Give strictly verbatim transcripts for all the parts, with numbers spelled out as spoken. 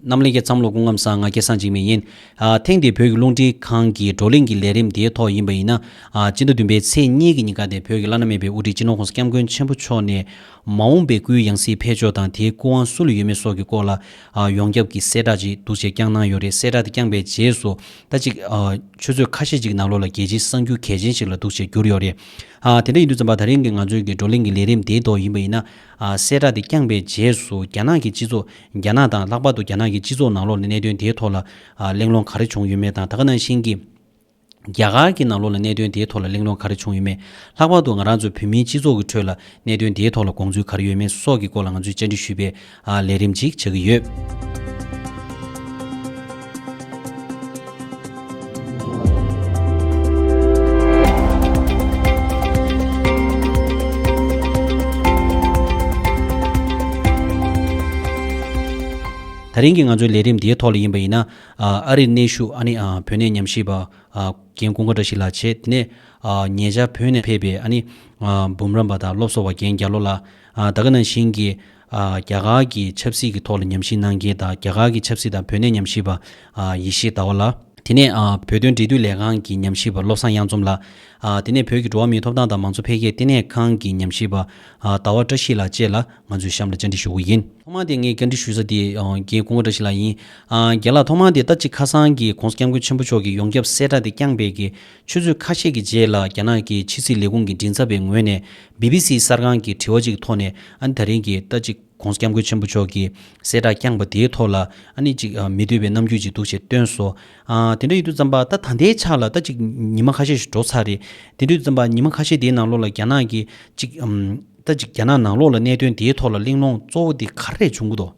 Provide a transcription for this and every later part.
རྣམ་ལྷན་རྒྱས་ཚང་མ་ལ་སྐུ་ཁམས་བཟང་། ང་སྐལ་བཟང་འཇིགས་མེད་ཡིན། ཨ། ཐེངས་འདིའི་བོད་ཀྱི་རླུང་འཕྲིན་ཁང་གི་བགྲོ་གླེང་གི་ལས་རིམ་དེའི་ཐོག་ཡིན་པ་ཡིན་ན། ཨ། སྤྱི་ཟླ་བདུན་པའི་ཚེས་གཉིས་ཀྱི་ཉིན་ཀ་དེ་བོད་ཀྱི་བླ་ན་མེད་པའི་དབུ་ཁྲིད་སྤྱི་ནོར་༸གོང་ས་༸སྐྱབས་མགོན་ཆེན་པོ་མཆོག་ནས་མ་འོངས་པའི་སྐུའི་ཡང་སྲིད་ཕེབས་ཕྱོགས་དང་དེའི་སྐུ་དབང་སུ་ལ་ཡོད་མེད་སོགས་ཀྱི་སྐོར་ལ། ཨ། ཡོངས་ཁྱབ་ཀྱི་གསལ་བསྒྲགས་ཅིག་འདུག་སེ་བསྐྱངས་གནང་ཡོད་རེད། གསལ་བསྒྲགས་དེ་བསྐྱངས་པའི་རྗེས་སུ་ད་ཅིག་ཨ། ཆུ་ཚོད་ཁ་ཤས་ཅིག་ནང་ལོགས་ལ་རྒྱལ་སྤྱིའི་གསར་འགྱུར་གལ་ཆེན་ཞིག་ལ་འདུག་སེ་གྱུར་ཡོད་རེད། ཨ། དེ་འདྲ་ཡིན་དུས་ཙམ་པ་ད་རིང་གི་ང་ཚོའི་གི་བགྲོ་གླེང་གི་ལས་རིམ་དེའི་ཐོག་ཡིན་པ་ཡིན་ན། ཨ། གསལ་བསྒྲགས་དེ་བསྐྱངས་པའི་རྗེས་སུ་རྒྱ་ནག་གི་སྤྱི་ཚོགས། རྒྱ་ནག་དང་ལྷག་པར་དུ་རྒྱ་ནག་གི་སྤྱི་ཚོགས་ནང་ལོགས་ལ་གནད་དོན་དེའི་ཐོག་ལ། ཨ། གླེང་སློང་ག་རེ་བྱུང་ཡོད་མེད་དང་། ད་ག་ནང་བཞིན་གྱི་རྒྱ་གར་གྱི་ནང་ལོགས་ལ་གནད་དོན་དེའི་ཐོག་ལ་གླེང་སློང་ག་རེ་བྱུང་ཡོད་མེད། ལྷག་པར་དུ་ང་རང་ཚོ་བོད་མིའི་སྤྱི་ཚོགས་ཀྱི་ཁྲོད་ལ་གནད་དོན་དེའི་ཐོག་ལ་དགོངས་ཚུལ་ག་རེ་ཡོད་མེད་སོགས་ཀྱི་སྐོར་ལ་ང་ཚོས་བཅར་འདྲི་ཞུས་པའི། ཨ། ལས་རིམ་ཅིག་བྱ་གི་ཡོད། ད་རིང་གི་ང་ཚོའི་ལས་རིམ་འདིའི་ཐོག་ལ་ཡིན་པ་ཡིན་ན། ཨ། ཨ་རིར་གནས་བཞུགས། ཨ་ནི། ཨ། བོད་གནས་ཉམས་ཞིབ་པ། ཨ། རྒན་ཀུན་དགའ་བཀྲ་ཤིས་ལགས་བྱས། དེ་ནས། ཨ། ཉེ་ཆར་བོད་ནས་ཕེབས་པའི། ཨ་ནི། ཨ། འབུམ་རམས་པ་དང་སློབ་གསོ་བ་རྒན་རྒྱ་ལོ་ལགས། ཨ། ད་ག་ནང་བཞིན་གྱི། ཨ། རྒྱ་གར་གྱི་ཆབ་སྲིད་ཀྱི་ཐོག་ལ་ཉམས་ཞིབ་གནང་མཁན་དང་། རྒྱ་གར་གྱི་ཆབ་སྲིད་དང་བོད་གནས་ཉམས་ཞིབ་པ། ཨ། ཡེ་ཤེས་ཟླ་བ་ལགས། དེ་ནས། ཨ། བོད་དོན་འབྲེལ་མཐུད་ལས་ཁང་གི་ཉམས་ཞིབ་པ་བློ་བཟང་གཡང་འཛོམས་ལགས། ཨ། དེ་ནས་བོད་ཀྱི་འགྲོ་བ་མིའི་ཐོབ་ཐང་དང་མང་གཙོ་འཕེལ་རྒྱས་ལྟེ་གནས་ཁང་གི་ཉམས་ཞིབ་པ། ཨ། ཟླ་བ་བཀྲ་ཤིས་ལགས་བཅས་ལ་ང་ཚོས་གཤམ་ལ་བཅར་འདྲི་ཞུ་གི་ཡིན། ཐོག་མར་དེ་ངས་བཅར་འདྲི་ཞུ་ས་དེ། ཨ། རྒན་ཀུན་དགའ་བཀྲ་ཤིས་ལགས་ཡིན། ཨ། རྒན་ལགས། ཐོག་མར་དེ་ད་ཅིག་ཁ་སང་གི་༸གོང་ས་༸སྐྱབས་མགོན་ཆེན་པོ་མཆོག་གིས་ཡོངས་ཁྱབ་གསལ་བསྒྲགས་དེ་བསྐྱངས་པའི་གི་ཆུ་ཚོད་ཁ་ཤས་ཀྱི་རྗེས་ལ། རྒྱ་ནག་གི་ཕྱི་སྲིད་ལས་ཁུངས་ཀྱི་མགྲིན་ཚབ་པའི་ངོས་ནས་བི་བི་སི་གསར་ཁང་གི་དྲི་བ་ཅིག་ཐོག་ནས། ཨ་ནི་ད་རིང་གི་ད་ཅིག་༸གོང་ས་༸སྐྱབས་མགོན་ཆེན་པོ་མཆོག་གིས་གསལ་བསྒྲགས་བསྐྱངས་པ་དེའི་ཐོག་ལ། ཨ་ནི་ཅིག་ཨ། མི་འདོད་པའི་རྣམ་འགྱུར་ཅིག་འདུག་སེ་བཏོན་སོང་། ཨ། དེ་འདྲ་ཡིན་དུས་ཙམ་པ་ད་ད་ལྟའི་ཆ་ལ་ད་ཅིག་ཉི་མ་ཁ་ཤས་ཤིག་འགྲོ་ཚར་རེད། དེ་འདྲ་ཡིན་དུས་ཙམ་པ་ཉི་མ་ཁ་ཤས་དེའི་ནང་ལོགས་ལ་རྒྱ་ནག་གི་ཅིག་ཨམ། ད་ཅིག་རྒྱ་ནག་ནང་ལོགས་ལ་གནད་དོན་དེའི་ཐོག་ལ་གླེང་སློང་གཙོ་བོ་དེ་ག་རེ་བྱུང་གི་འདུག།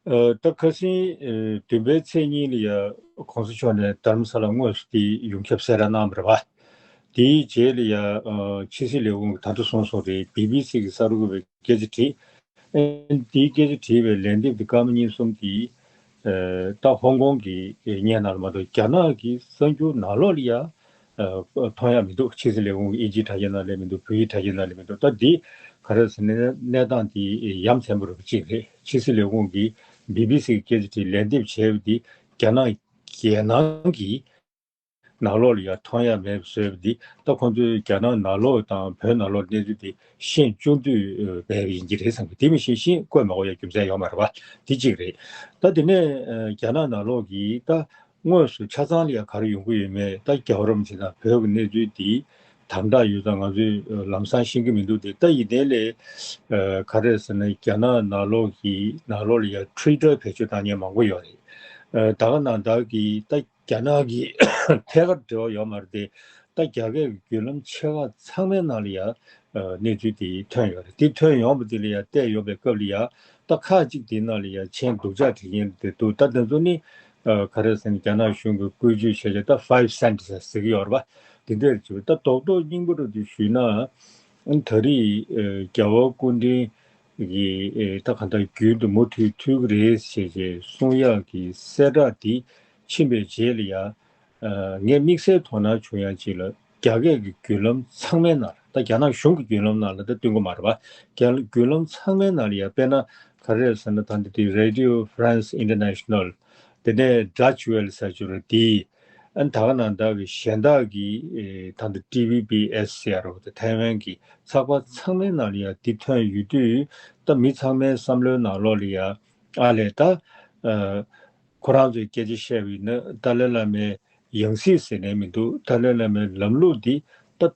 ཨ། ད་ཁ་སང་། ཨ། བདུན་པའི་ཚེས་གཉིས་ལ་ཡ་༸གོང་ས་མཆོག་ནས་རྡ་རམ་ས་ལ་དངོས་སུ་དེ་ཡོངས་ཁྱབ་གསལ་བསྒྲགས་གནང་བ་རེད་པ། དེའི་རྗེས་ལ་ཡ། ཨ། ཕྱི་སྲིད་ལས་ཁུངས་ཀྱིས་ད་དུང་གསུངས་སོང་རེད། བི་བི་སི་གི་གསར་འགོད་པའི་སྐད་ཆ་དྲིས། ཨ། དེའི་སྐད་ཆ་དྲིས་པའི་ལན་འདེབས་དེ་སྐར་མ་གཉིས་གསུམ་དེ། ཨ། ད་ཧོང་ཀོང་གི་སྙན་ནང་ལ་མ་གཏོགས་རྒྱ་ནག་གི་གསར་འགྱུར་ནང་ལོགས་ལ་ཡ། ཨ། མཐོང་ཡ་མི་འདུག། ཕྱི་སྲིད་ལས་ཁུངས་ཀྱི་དབྱིན་ཇིའི་དྲ་རྒྱའི་ནང་སླེབས་མི་འདུག། བོད་ཡིག་དྲ་རྒྱའི་ནང་སླེབས་མི་འདུག། ད་འདི་ག་རེ་ཟེར་ན། གནས་སྟངས་འདི་ཡ་མཚན་པོ་རེད་པ་ཅིག་རེད། ཕྱི་སྲིད་ལས་ཁུངས་ཀྱིས་བི་བི་སི་གི་སྐད་ཆ་དེ་ལན་འདེབས་བྱས་པ་འདི་རྒྱ་ནག་རྒྱལ་ནང་གི་ནང་ལོགས་ལ་ཡ་མཐོང་ཡ་མེད་པ་བཟོས་པ་འདི། ད་ཁོང་ཚོས་རྒྱ་ནག་ནང་ལོགས་དང་བོད་ནང་ལོགས་གནས་ཚུལ་དེ་ཤེས་བཅུག་འདོད་མེད་པ་ཡིན་གྱི་རེད་བསམ་གི། དེ་མི་ཤེས་ཤེས་བཀོད་མ་དགོས་ཡ་རྒྱུ་མཚན་ཡོད་མ་རེད་པ། དེ་གཅིག་རེད། ད་དེ་ནས། ཨ། རྒྱ་ནག་ནང་ལོགས་ཀྱི་ད་དངོས་སུ་ཆ་ཚང་ལ་ཡ་ག་རེ་ཡོང་གི་ཡོད་མེད། ད་རྒྱལ་བ་རིན་པོ་ཆེ་དང་བོད་ཀྱི་གནས་ཚུལ་འདི་དམ་དྲག་ཡོད་ཙང་ང་ཚོས་ལམ་སང་ཤེས་ཀྱི་མི་འདུག་སྟེ། ད་ཡིན་ནའི་ལས། ཨ། ག་རེ་ཟེར་ན། རྒྱ་ནག་ནང་ལོགས་ཀྱི་ནང་ལོགས་ལ་ཡ་Twitter་བེད་སྤྱོད་བཏང་མཁན་མང་པོ་ཡོད་རེད། ཨ། ད་ག་ནང་བཞིན་གྱི་ད་རྒྱ་ནག་གི་ཐད་ཀར་འབྲེལ་བ་ཡོད་མ་རེད་དེ། ད་རྒྱ་སྐད་ཀྱི་བརྒྱུད་ལམ་ཆེ་ཁག་ཚང་མའི་ནང་ལ་ཡ། ཨ། གནས་ཚུལ་དེ་ཐོན་ཡོད་རེད། དེ་ཐོན་ཡོང་བ་དེ་ལ་ཡ་བལྟས་ཡོང་བའི་སྐབས་ལ་ཡ། ད་ཁག་ཅིག་དེའི་ནང་ལ་ཡ་མཆན་སྡུག་ཅག་བྲིས་མཁན་དེ་འདུག། ད་དེ་ཚོ་ནི། ཨ། ག་རེ་ཟེར་ན། རྒྱ་ནག་གཞུང་གི་བཀོད་ཇུས་བྱས་བྱས་ད་Five Sentences་ཟེར་གྱི་ཡོད་རེད་པ། དེ་འདྲ་ཅིག། ད་རྡོག་རྡོག་སྙིང་པོ་རུ་དེ་ཞུས་ན། ཨ། ད་རེས། ཨ། རྒྱལ་བ་སྐུ་ཕྲེང་གི། ཨ། ད་གང་ལྟར་རྒྱུན་དུ་མུ་མཐུད་ཐུག་གི་རེད་ཟེར་བྱས་གསུང་ཡག་གི་གསལ་བསྒྲགས་དེ་ཕྱིན་པའི་རྗེས་ལ་ཡ། ཨ། ངས་དམིགས་བསལ་དོ་སྣང་བྱུང་ཡག་ཅིག་ལ། རྒྱ་སྐད་ཀྱི་བརྒྱུད་ལམ་ཚང་མའི་ནང་། ད་རྒྱ་ནག་གཞུང་གི་བརྒྱུད་ལམ་ནང་ལ་ད་སྟོན་གྱི་མ་རེད་པ། རྒྱ། བརྒྱུད་ལམ་ཚང་མའི་ནང་ལ་ཡ། དཔེར་ན་ག་རེ་རེད་ཟེར་ན། ད་འདི་དེ་Radio France International། དེ་ནས་Deutsche Welle་ཟེར་གྱི་རེད་དེ། ཨ་ནི་ད་ག་ནང་བཞིན་གྱི་གཞན་དག་གི། ཨེ། ད་འདི་ཊི་ཝི་བི་ཨེས་ཟེར་ཡ་རེད་པ། དེ་ཐའེ་ཝན་གྱི་ཚགས་པར་ཚང་མའི་ནང་ལ་ཡ་འདི་ཐོན་ཡོད་དུས། ད་མི་ཚང་མའི་བསམ་བློའི་ནང་ལོགས་ལ་ཡ། ཨ་ལས། ད། ཨ། ཁོ་རང་ཚོས་སྐད་ཆ་བཤད་པ་ཡིན་ན། ཏཱ་ལའི་བླ་མའི་ཡང་སྲིད་ཟེར་ནས་མི་འདུག། ཏཱ་ལའི་བླ་མའི་ལམ་ལུགས་འདི་ད་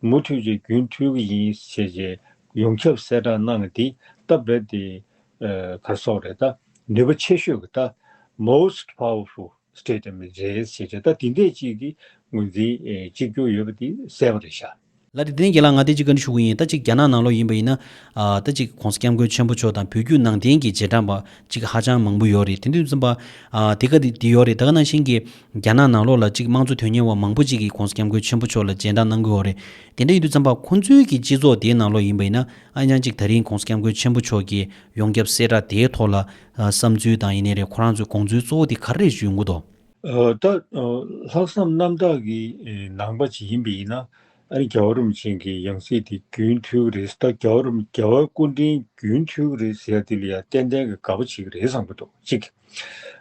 མུ་མཐུད་ཀྱིས་རྒྱུན་མཐུད་ཀྱི་ཡིན་ཟེར་བྱས་ཡོངས་ཁྱབ་གསལ་བསྒྲགས་གནང་། འདི་ད་རྦད་དེ། ཨ། ག་རེ་ཟེར་དགོས་རེད། ད་ནུས་པ་ཆེ་ཤོས་ཀྱི། ད་most powerful statement་རེད་ཟེར་བྱས། ད་འདི་འདྲས་ཅིག་གི་ངོས་འཛིན། ཨེ། གཅིག་གྱུར་ཡོད་པ་འདི་གསལ་པོ་རེད་ཤག། ལགས་རེད། དེ་ནས་རྒན་ལགས། ང་དེ་གཅིག་བཀའ་འདྲི་ཞུ་གི་ཡིན། ད་ཅིག་རྒྱ་ནག་ནང་ལོགས་ཡིན་པ་ཡིན་ན། ཨ། ད་ཅིག་༸གོང་ས་༸སྐྱབས་མགོན་ཆེན་པོ་མཆོག་དང་བོད་བརྒྱུད་ནང་བསྟན་གྱི་རྗེས་འབྲང་པ་ཅིག་ཧ་ཅང་མང་པོ་ཡོད་རེད། དེ་འདྲ་ཡིན་དུས་ཙམ་པ། ཨ། དེ་ག་དེ་དེ་ཡོད་རེད། ད་ག་ནང་བཞིན་གྱི་རྒྱ་ནག་ནང་ལོགས་ལ་ཅིག་དམངས་གཙོ་དོན་གཉེར་བ་མང་པོ་ཅིག་གིས་༸གོང་ས་༸སྐྱབས་མགོན་ཆེན་པོ་མཆོག་ལ་རྗེས་འབྲང་གནང་གི་ཡོད་རེད། དེ་འདྲ་ཡིན་དུས་ཙམ་པ་ཁོང་ཚོའི་གི་སྤྱི་ཚོགས་དེའི་ནང་ལོགས་ཡིན་པ་ཡིན་ན། ཨ། ཡང་ཅིག་ད་རིང་༸གོང་ས་༸སྐྱབས་མགོན་ཆེན་པོ་མཆོག་གི་ཡོངས་ཁྱབ་གསལ་བསྒྲགས་དེའི་ཐོག་ལ། ཨ། བསམ་ཚུལ་དང་ཡིན་ནའི་རེད། ཁོ་རང་ཚོའི་དགོངས་ཚུལ་གཙོ་བོ་དེ་ག་རེ་ཡོང་གི་འདུག། ཨ། ད། ཨ། ལྷག་བསམ་རྣམ་དག་གི། ཨེ། ནང་པ་ཅིག་ཡིན་པ་ཡིན་ན། ཨ་ནི་རྒྱལ་བ་རིན་པོ་ཆེ་གི་ཡང་སྲིད་དེ་རྒྱུན་མཐུད་ཀྱི་རེད། ད་རྒྱལ་བ་རིན་རྒྱལ་བ་སྐུ་ཕྲེང་རྒྱུན་མཐུད་ཀྱི་རེད་ཟེར་ཡ་དེ་ལ་ཡ་ཏན་ཏན་གྱི་དགའ་པོ་བྱེད་ཀྱི་རེད་བསམ་གྱི་འདུག་གཅིག་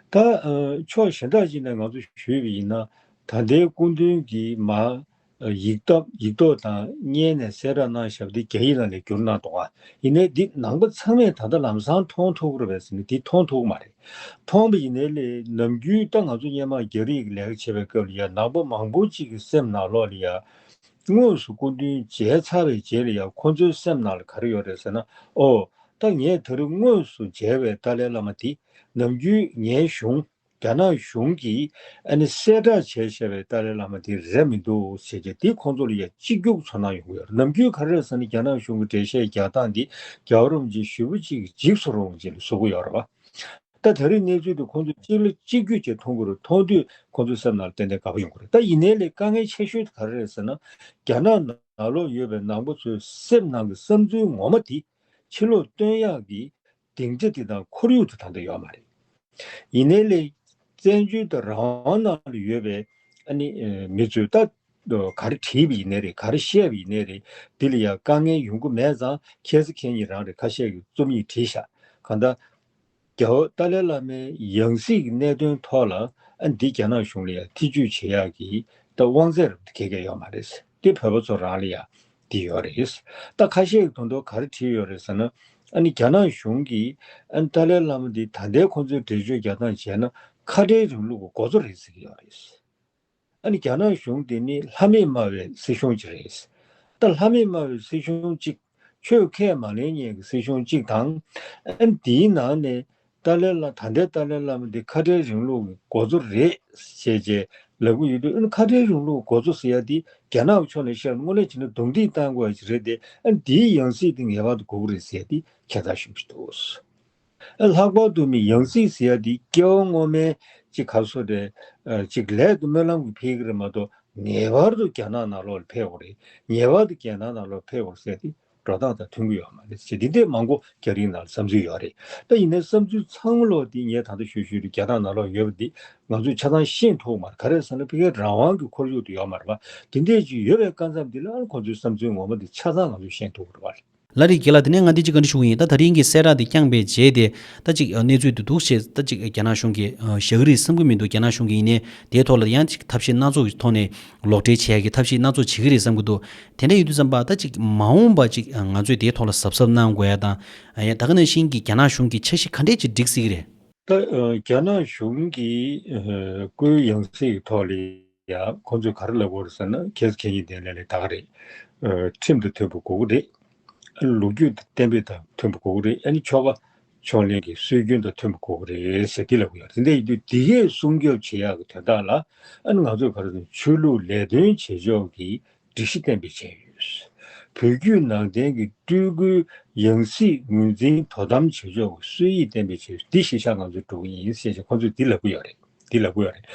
ད་ཕྱོགས་གཞན་དག་ཅིག་ནས་ང་ཚོ་ཞུས་པ་ཡིན་ན། ད་ལྟའི་སྐུ་མདུན་གྱིས་མ་ཡིག་ཐོག་ཡིག་ཐོག་དང་བརྙན་ནས་གསལ་བསྒྲགས་གནང་བཞག་པ་དེ་རྒྱ་ཡིག་ནང་ལ་བསྒྱུར་གནང་འདུག་ག་ཡིན་ནའི་འདི་ནང་པ་ཚང་མས་ད་ལྟ་ལམ་སང་མཐོང་ཐུབ་ཀྱི་རེད་པས་ཟེར་ན་འདི་མཐོང་ཐུབ་ཀྱི་མ་རེད། མཐོང་པ་ཡིན་ནའི་ལས་ནམ་རྒྱུན་ད་ང་ཚོ་སྔོན་མ་རྒྱ་རིགས་ཀྱི་ལས་ཀ་བྱེད་པའི་སྐབས་ལ་ཡ་ནང་པ་མང་པོ་ཅིག་གི་སེམས་ནང་ལོགས་ལ་ཡ། དངོས་སུ་སྐུ་མདུན་མཇལ་ཚར་བའི་རྗེས་ལ་ཡང་ཁོང་ཚོའི་སེམས་ནང་ལ་ག་རེ་ཡོད་རེད་ཟེར་ན། ཨོ། ད་ངས་ད་རེས་དངོས་སུ་མཇལ་བའི་ཏཱ་ལའི་བླ་མ་འདི་ནམ་རྒྱུན་ངའི་གཞུང་རྒྱ་ནག་གཞུང་གིས་ཨ་ནི་གསལ་བསྒྲགས་བྱས་བཞག་པའི་ཏཱ་ལའི་བླ་མ་འདི་རེད་མི་འདུག་ཟེར་བྱས་འདི་ཁོང་ཚོ་ལ་ཡང་གཅིག་གྱུར་ཚོར་སྣང་ཡོང་གི་ཡོད་རེད། ནམ་རྒྱུན་ག་རེ་རེད་ཟེར་ན་རྒྱ་ནག་གཞུང་གི་འགྲེལ་བཤད་རྒྱག་སྟངས་འདི་རྒྱལ་བ་རིན་པོ་ཆེ་ཞེ་པོ་ཅིག་འཇིགས་སུ་རུང་བ་ཅིག་ལ་བཟོ་གི་ཡོད་རེད་པ། ད་ད་རེས་གནས་ཚུལ་དེ་ཁོང་ཚོས་གཅིག་ལ་གཅིག་གྱུར་བྱས་མཐོང་གི་རེད། མཐོང་དུས་ཁོང་ཚོའི་སེམས་ནང་ལ་ཏན་ཏན་དགའ་པོ་ཡོང་གི་རེད། ད་ཡིན་ནའི་ལས་དཀའ་ངལ་ཆེ་ཤོས་དེ་ག་རེ་རེད་ཟེར་ན། རྒྱ་ནག་ནང་ལོགས་ཡོད་པའི་ནང་པ་ཚོའི་སེམས་ནང་གི་བསམ་ཚུལ་ངོ་མ་དེ་ཕྱི་ལོགས་སྟོན་ཡག་གི་སྡིངས་ཆ་དེ་དང་ཁོར་ཡུག་དེ་ད་ལྟ་ཡོད་མ་རེད། ཡིན་ནའི་ལས་བཙན་བྱོལ་དང་རང་དབང་ནང་ལ་ཡོད་པའི་ཨ་ནི་མི་ཚོས་ད་ག་རེ་བྲིས་པ་ཡིན་ནའི་རེད། ག་རེ་བཤད་པ་ཡིན་ནའི་རེད། འདི་ལ་ཡང་དཀའ་ངལ་ཡོང་གི་མེད་ཙང་ཁྱེད་ཚོ་ཁྱེད་ཉིད་རང་རེད། ཁ་ཤས་ཀྱིས་རྩོམ་ཡིག་བྲིས་ཤག་གང་ལྟར། རྒྱལ་བ་ཏཱ་ལའི་བླ་མའི་ཡང་སྲིད་ཀྱི་གནད་དོན་ཐོག་ལ་ཨ་འདི་རྒྱ་ནག་གཞུང་ལ་ཡང་ཐེ་ཇུས་བྱེད་ཡག་གི་ད་དབང་ཚད་རབ་ཏུ་གལ་གལ་ཡོད་མ་རེད། འདི་བོད་པ་ཚོ་རང་ལ་ཡང་འདི་ཡོད་རེད། ད་ཁ་ཤས་ཀྱིས་དོན་དུ་ག་རེ་བྲིས་ཡོད་རེད་ཟེར་ན། ཨ་ནི་རྒྱ་ནག་གཞུང་གིས་ཨ་ནི་ཏཱ་ལའི་བླ་མ་འདི་ད་ལྟའི་ཁོང་ཚོའི་འགྲེལ་བརྗོད་རྒྱག་སྟངས་བྱས་ན་ཁ་བྲལ་རིང་ལུགས་ཀྱི་འགོ་གཙོ་རེད་ཟེར་གྱི་ཡོད་རེད། ཨ་ནི་རྒྱ་ནག་གཞུང་དེ་ནི་ལྷ་མེད་སྨྲ་བའི་སྲིད་གཞུང་ཅིག་རེད། ད་ལྷ་མེད་སྨྲ་བའི་སྲིད་གཞུང་ཅིག་ཆོས་ཁས་མ་ལེན་མཁན་གྱི་སྲིད་གཞུང་ཅིག་དང་། ཨ་ནི་དེའི་ནང་ནས་ཏཱ་ལའི་བླ་ད་ལྟའི་ཏཱ་ལའི་བླ་མ་འདི་ཁ་བྲལ་རིང་ལུགས་ཀྱི་འགོ་གཙོ་རེད་ཞེས་བྱས་ལབ་ཀྱི་ཡོད་དུས། ཨ་ནི་ཁ་བྲལ་རིང་ལུགས་འགོ་གཙོ་ཟེར་ཡ་འདི་རྒྱ་ནག་གི་ཕྱོགས་ནས་བཤད་ན་དངོས་གནས་བྱས་ན་རྡུང་རྡེག་བཏང་དགོས་ཡ་ཅིག་རེད་དེ། ཨ་ནི་དེའི་ཡང་སྲིད་དེ་ངེས་པར་དུ་དགོས་ཀྱི་རེད་ཟེར་ཡ་འདི་ཁྱད་མཚར་ཤོས་ཅིག་འདུག་ཨ་ལྷག་པར་དུ་མི་ཡང་སྲིད་ཟེར་ཡ་དེ་སྐྱེ་བ་སྔོན་མའི་ཅིག་ག་རེ་ཟེར་དགོས་རེད། ཨ་ཅིག་ལས་དེ་སྨོན་ལམ་གྱིས་འཕེལ་གྱི་རེད་མ་གཏོགས་ངེས་པར་དུ་རྒྱ་ནག་ནང་ལོགས་ལ་ཕེབས་དགོས་རེད། ངེས་པར་དུ་རྒྱ་ནག་ནང་ལོགས་ཕེབས་དགོས་ཟེར་དེ་འགྲོ་སྟངས་དང་མཐུན་གྱི་ཡོད་མ་རེད་ཟེར། འདི་འདྲས་མང་པོ་རྒྱ་རིགས་ནང་ལ་བསམ་ཚུལ་ཡོད་རེད། ད་ཡིན་ནའི་བསམ་ཚུལ་ཚང་མ་ལོག་དེ་ངས་ད་ལྟ་ཞུ་ཞུས་རེད། རྒྱ་ནག་ནང་ལོགས་ཡོད་པ་འདི་ང་ཚོས་ཆ་ཚང་ཤེས་ཐུབ་མ་རེད། ག་རེ་ཟེར་ན་ཕ་གིའི་རང་དབང་གི་ཁོར་ཡུག་དེ་ཡོད་མ་རེད་པ། དེ་འདྲས་ཅིག་ཡོད་པའི་སྐབས་མཚམས་འདི་ལ་ཁོང་ཚོའི་བསམ་ཚུལ་ངོ་མ་འདི་ཆ་ཚང་ང་ཚོས་ཤེས་ཐུབ་ཀྱི་རེད་པ། ལགས་རེད། རྒན་ལགས། དེ་ནས་ང་འདི་གཅིག་བཀའ་འདྲི་ཞུ་གི་ཡིན། ད་ད་རིང་གི་གསལ་བསྒྲགས་དེ་བསྐྱངས་པའི་རྗེས་དེ་ད་ཅིག་གནས་ཚུལ་དེ་འདུག་ཞེས་ད་ཅིག་རྒྱ་ནག་གཞུང་གིས་བཞག་གི་རེད་བསམ་གྱི་མི་འདུག་རྒྱ་ནག་གཞུང་གིས་ཡིན་ནའི་དེའི་ཐོག་ལ་ཡང་ཅིག་ཐབས་ཤེས་སྣ་ཚོགས་ཀྱི་ཐོག་ནས་ལོག་འགྲེལ་བྱེད་ཡག་གི་ཐབས་ཤེས་སྣ་ཚོགས་བྱེད་ཀྱི་རེད་བསམ་གྱི་འདུག་དེ་འདྲ་ཡིན་དུས་ཙམ་པ་ད་ཅིག་མ་འོངས་པ་ཅིག་ང་ཚོས་དེའི་ཐོག་ལ་གཟབ་གཟབ་གནང་དགོས་ཡ་དང་། ཡང་ད་ག་ནང་བཞིན་གྱི་རྒྱ་ནག་གཞུང་གིས་འཆར་གཞི་ག་འདྲས་ཅིག་སྒྲིག་སྲིད་ཀྱི་རེད། ད་ཨ་རྒྱ་ནག་གཞུང་གིས་ཨ་སྐུའི་ཡང་སྲིད་ཀྱི་ཐོག་ལ་ཡང་ཁོང་ཚོས་ག་རེ་ལབ་དགོས་རེད་ཟེར་ན། ཁྱེད་ཁྱེད་ཉིད་དེ་ལས་ལས་ད་ག་རེད། ཨ་ཁྲིམས་དང་མཐུན་པ་དགོས་ཀྱི་རེད། ཨ་ལོ་རྒྱུས་དང་གཏན་འབེབས་དང་མཐུན་པ་དགོས་ཀྱི་རེད། ཨ་ནི་ཆོ་ག་ཕྱོགས་གླེང་གི་སྲོལ་རྒྱུན་དང་མཐུན་པ་དགོས་ཀྱི་རེད་ཟེར་འདི་ལབ་ཀྱི་ཡོད་རེད། དེ་འདྲ་ཡིན་དུས་འདི་གས་སྲུང་སྐྱོབ་བྱེད་ཡག་གི་དོན་དག་ལ་ཨ་ནི་ང་ཚོས་ག་རེ་ཟེར་ན་ཆོས་ལུགས་ལས་དོན་བྱེད་ཕྱོགས་ཀྱི་སྒྲིག་གཞི་གཏན་འབེབས་བྱས་ཡོད། བོད་བརྒྱུད་ནང་བསྟན་གྱི་སྤྲུལ་སྐུའི་ཡང་སྲིད་ངོས་འཛིན་དོ་དམ་བྱེད་ཕྱོགས་ཀྱི་སྲོལ་ཡིག་གཏན་འབེབས་བྱས་ཡོད། འདི་གཞིར་བཞག་ང་ཚོས་འགྲོ་གི་ཡིན་ཟེར་བྱས་ཁོང་ཚོས་འདི་ལབ་ཀྱི་ཡོད་རེད། འདི་ལབ་ཀྱི་ཡོད་རེད།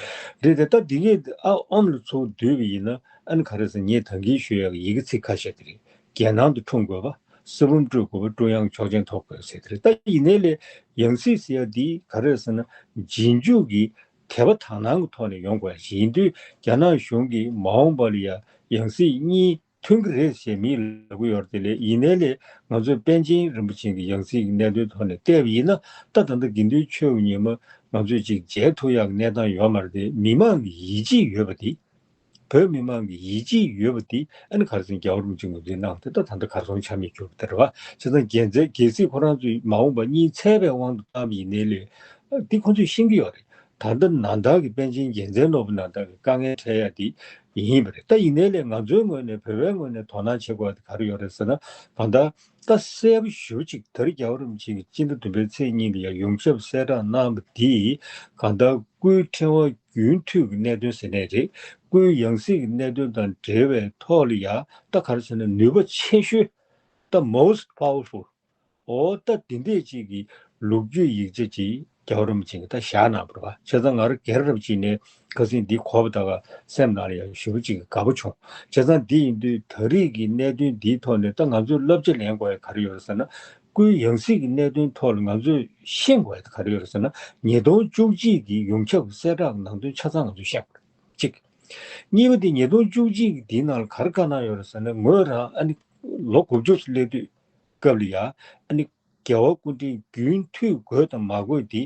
རེད་དེ་ད་འདི་གས་ཨ་ཨོམ་ལ་ཚུར་བསྡུས་པ་ཡིན་ན་ཨ་ནི་ག་རེ་ཟེར་ངས་ད་གིན་ཞུ་ཡག་གི་ཡི་གེ་ཚིག་ཁ་ཤས་དེ་རེད། རྒྱལ་ནང་དུ་འཁྲུངས་དགོས་པ། གསེར་བུམ་སྤྲུལ་དགོས་པ། ཀྲུང་དབྱང་ཆོག་མཆན་ཐོབ་དགོས་ཟེར་དེ་རེད། ད་ཡིན་ནའི་ལས་ཡང་སྲིད་ཟེར་ཡག་འདི་ག་རེ་ཟེར་ན་རྗེས་འཇུག་གི་དད་པ་དག་སྣང་གི་ཐོག་ནས་ཡོང་དགོས་ཡ་ཞིག་ཡིན་དུས། རྒྱ་ནག་གཞུང་གིས་མ་འོངས་པ་ལ་ཡ་ཡང་སྲིད་གཉིས་མཐུན་གྱི་རེད་ཞེས་མིས་ལབ་ཀྱི་ཡོད་རེད། དེ་ལས་ཡིན་ནའི་ལས་ང་ཚོས་པཎ་ཆེན་རིན་པོ་ཆེ་གི་ཡང་སྲིད་ཀྱི་གནད་དོན་ཐོག་ནས་བལྟས་པ་ཡིན་ན། ད་ད་ལྟ་དགེ་འདུན་ཆོས་ཀྱི་ཉི་མ་ང་ཚོས་ཅིག་མཇལ་ཐུབ་ཡག་གི་གནས་སྟངས་ཡོད་མ་རེད་དེ། མི་མང་གི་ཡིད་ཆེས་ཡོད་པ་དེ། བོད་མི་མང་གི་ཡིད་ཆེས་ཡོད་པ་དེ་ཨ་ནི་ག་རེ་ཟེར་ན་རྒྱལ་བ་རིན་པོ་ཆེ་ངོས་འཛིན་གནང་སྟེ་ད་ད་ལྟ་གར་སོང་ཆ་མེད་གྱུར་པ་དེ་རེད་བ། བྱས་ཙང་རྒྱལ་མཚན་གལ་སྲིད་ཁོ་རང་ཚོས་མ་འོངས་པ་གཉིས་འཚལ་བའི་དབང་དུ་བཏང་བ་ཡིན་ནའི་ལས་འདི་ཁོ་ཚོས་ཤེས་ཀྱི་ཡོད་རེད། ད་ལྟ་ནང་ལྟར་གྱི་པཎ་ཆེན་རྒྱལ་མཚན་ནོར་བུ་ནང་ལྟར་གྱི་དཀའ་ངལ་འཕྲད་ཡ་དེ་ཡིན་པ་རེད། ད་ཡིན་ནའི་ལས་ང་ཚོའི་ངོས་ནས་བོད་པའི་ངོས་ནས་དོ་སྣང་བྱེད་དགོས་པ་དེ་ག་རེ་ཡོད་རེད་ཟེར་ན། གང་ལྟར་ད་གསལ་པོ་ཞེ་པོ་ཅིག་ད་རེས་རྒྱལ་བ་རིན་པོ་ཆེ་གིས་སྤྱི་ཟླ་བདུན་པའི་ཚེས་གཉིས་ལ་ཡ་ཡོངས་ཁྱབ་གསལ་བསྒྲགས་གནང་བ་འདིས་གང་ལྟར་སྐུའི་ཕྲེང་བ་རྒྱུན་མཐུད་ཀྱི་གནད་དོན་ཟེར་ནའི་རེད། སྐུའི་ཡང་སྲིད་ཀྱི་གནད་དོན་དང་འབྲེལ་བའི་ཐོག་ལ་ཡ་ད་ག་རེ་ཟེར་ན་ནུས་པ་ཆེ་ཤོས། ད་most powerful། འོ་ད་དེ་འདྲས་ཅིག་གི་ལོ་རྒྱུས་ཡིག་ཆ་ཅིག་རྒྱལ་བ་རིན་པོ་ཆེ་གིས་ད་བཞག་གནང་བ་རེད་བ། བྱས་ཙང་ང་རང་སྒེར་རབ་ཅིག་ནས་ཁ་སང་འདི་གོ་བ་ད་ག་སེམས་ནང་ལ་ཡང་ཞེ་པོ་ཅིག་དགའ་པོ་བྱུང་། བྱས་ཙང་འདི་ཡིན་དུས་ད་རེས་ཀྱི་གནད་དོན་འདིའི་ཐོག་ནས་ད་ང་ཚོས་བསླབ་བྱ་ལེན་དགོས་ཡ་ག་རེ་ཡོད་རེད་ཟེར་ན། སྐུའི་ཡང་སྲིད་ཀྱི་གནད་དོན་ཐོག་ལ་ང་ཚོས་ཤེས་དགོས་ཡ་ད་ག་རེ་ཡོད་རེད་ཟེར་ན། ཉིས་སྟོང་བཅུ་གཅིག་གི་ཡོངས་ཁྱབ་གསལ་བསྒྲགས་ཀྱི་ནང་དོན་ཆ་ཚང་ང་ཚོས་ཤེས་དགོས་རེད། གཅིག་གཉིས་པ་དེ་ཉིས་སྟོང་བཅུ་གཅིག་འདིའི་ནང་ལ་ག་རེ་བཀའ་གནང་ཡོད་རེད་ཟེར་ན། ངོས་རང་ཨ་ནི་ལོ་དགུ་བཅུ་སླེབས་དུས་སྐབས་ལ་ཡ། ཨ་ནི་རྒྱལ་བ་སྐུ་ཕྲེང་རྒྱུན་མཐུད་དགོས་དང་མ་དགོས་དེ་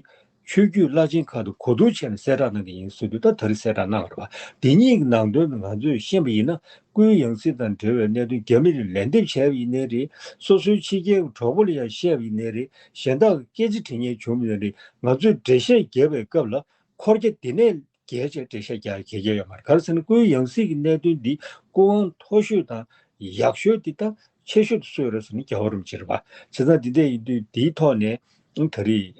ཆོས་བརྒྱུད་བླ་ཆེན་ཁག་ཏུ་གོ་བསྡུར་བྱས་ནས་གསལ་བསྒྲགས་གནང་གི་ཡིན་ཟེར་དུས། ད་ད་རེས་གསལ་བསྒྲགས་གནང་བ་རེད་པ། དེ་གཉིས་ཀྱི་ནང་དོན་དུ་ང་ཚོས་ཤེས་པ་ཡིན་ན། སྐུའི་ཡང་སྲིད་དང་འབྲེལ་བའི་གནད་དོན་རྒྱ་མི་རིགས་ལན་འདེབས་བྱས་པ་ཡིན་ནའི་རེད། སོ་སོའི་ཕྱི་རྒྱལ་གྱི་གྲོགས་པོ་ལ་ཡང་བཤད་པ་ཡིན་ནའི་རེད། གཞན་དག་གི་སྐད་ཆ་དྲི་མཁན་བྱུང་བ་ཡིན་ནའི་རེད། ང་ཚོས་འགྲེལ་བཤད་རྒྱབ་པའི་སྐབས་ལ་འཁོར་རྒྱ་དེ་ནས་རྒྱས་བྱས་འགྲེལ་བཤད་རྒྱག་གལ་ཆེ་ཡོད་མ་རེད། ག་རེ་ཟེར་ན། སྐུའི་ཡང་སྲིད་ཀྱི་གནད་དོན་འདི་སྐུ་དབང་མཐོ་ཤོས་དང་ཡག་ཤོས་དེ་ད་ཆེ་ཤོས་དེ་སུ་ཡོད་རེད་ཟེར་ན། རྒྱལ་བ་རིན་པོ་ཆེ་རེད་པ། བྱས་ཙང་འདི་འདྲ་ཡིན་དུས་འདིའི་ཐོག་ནས་ད་རེས་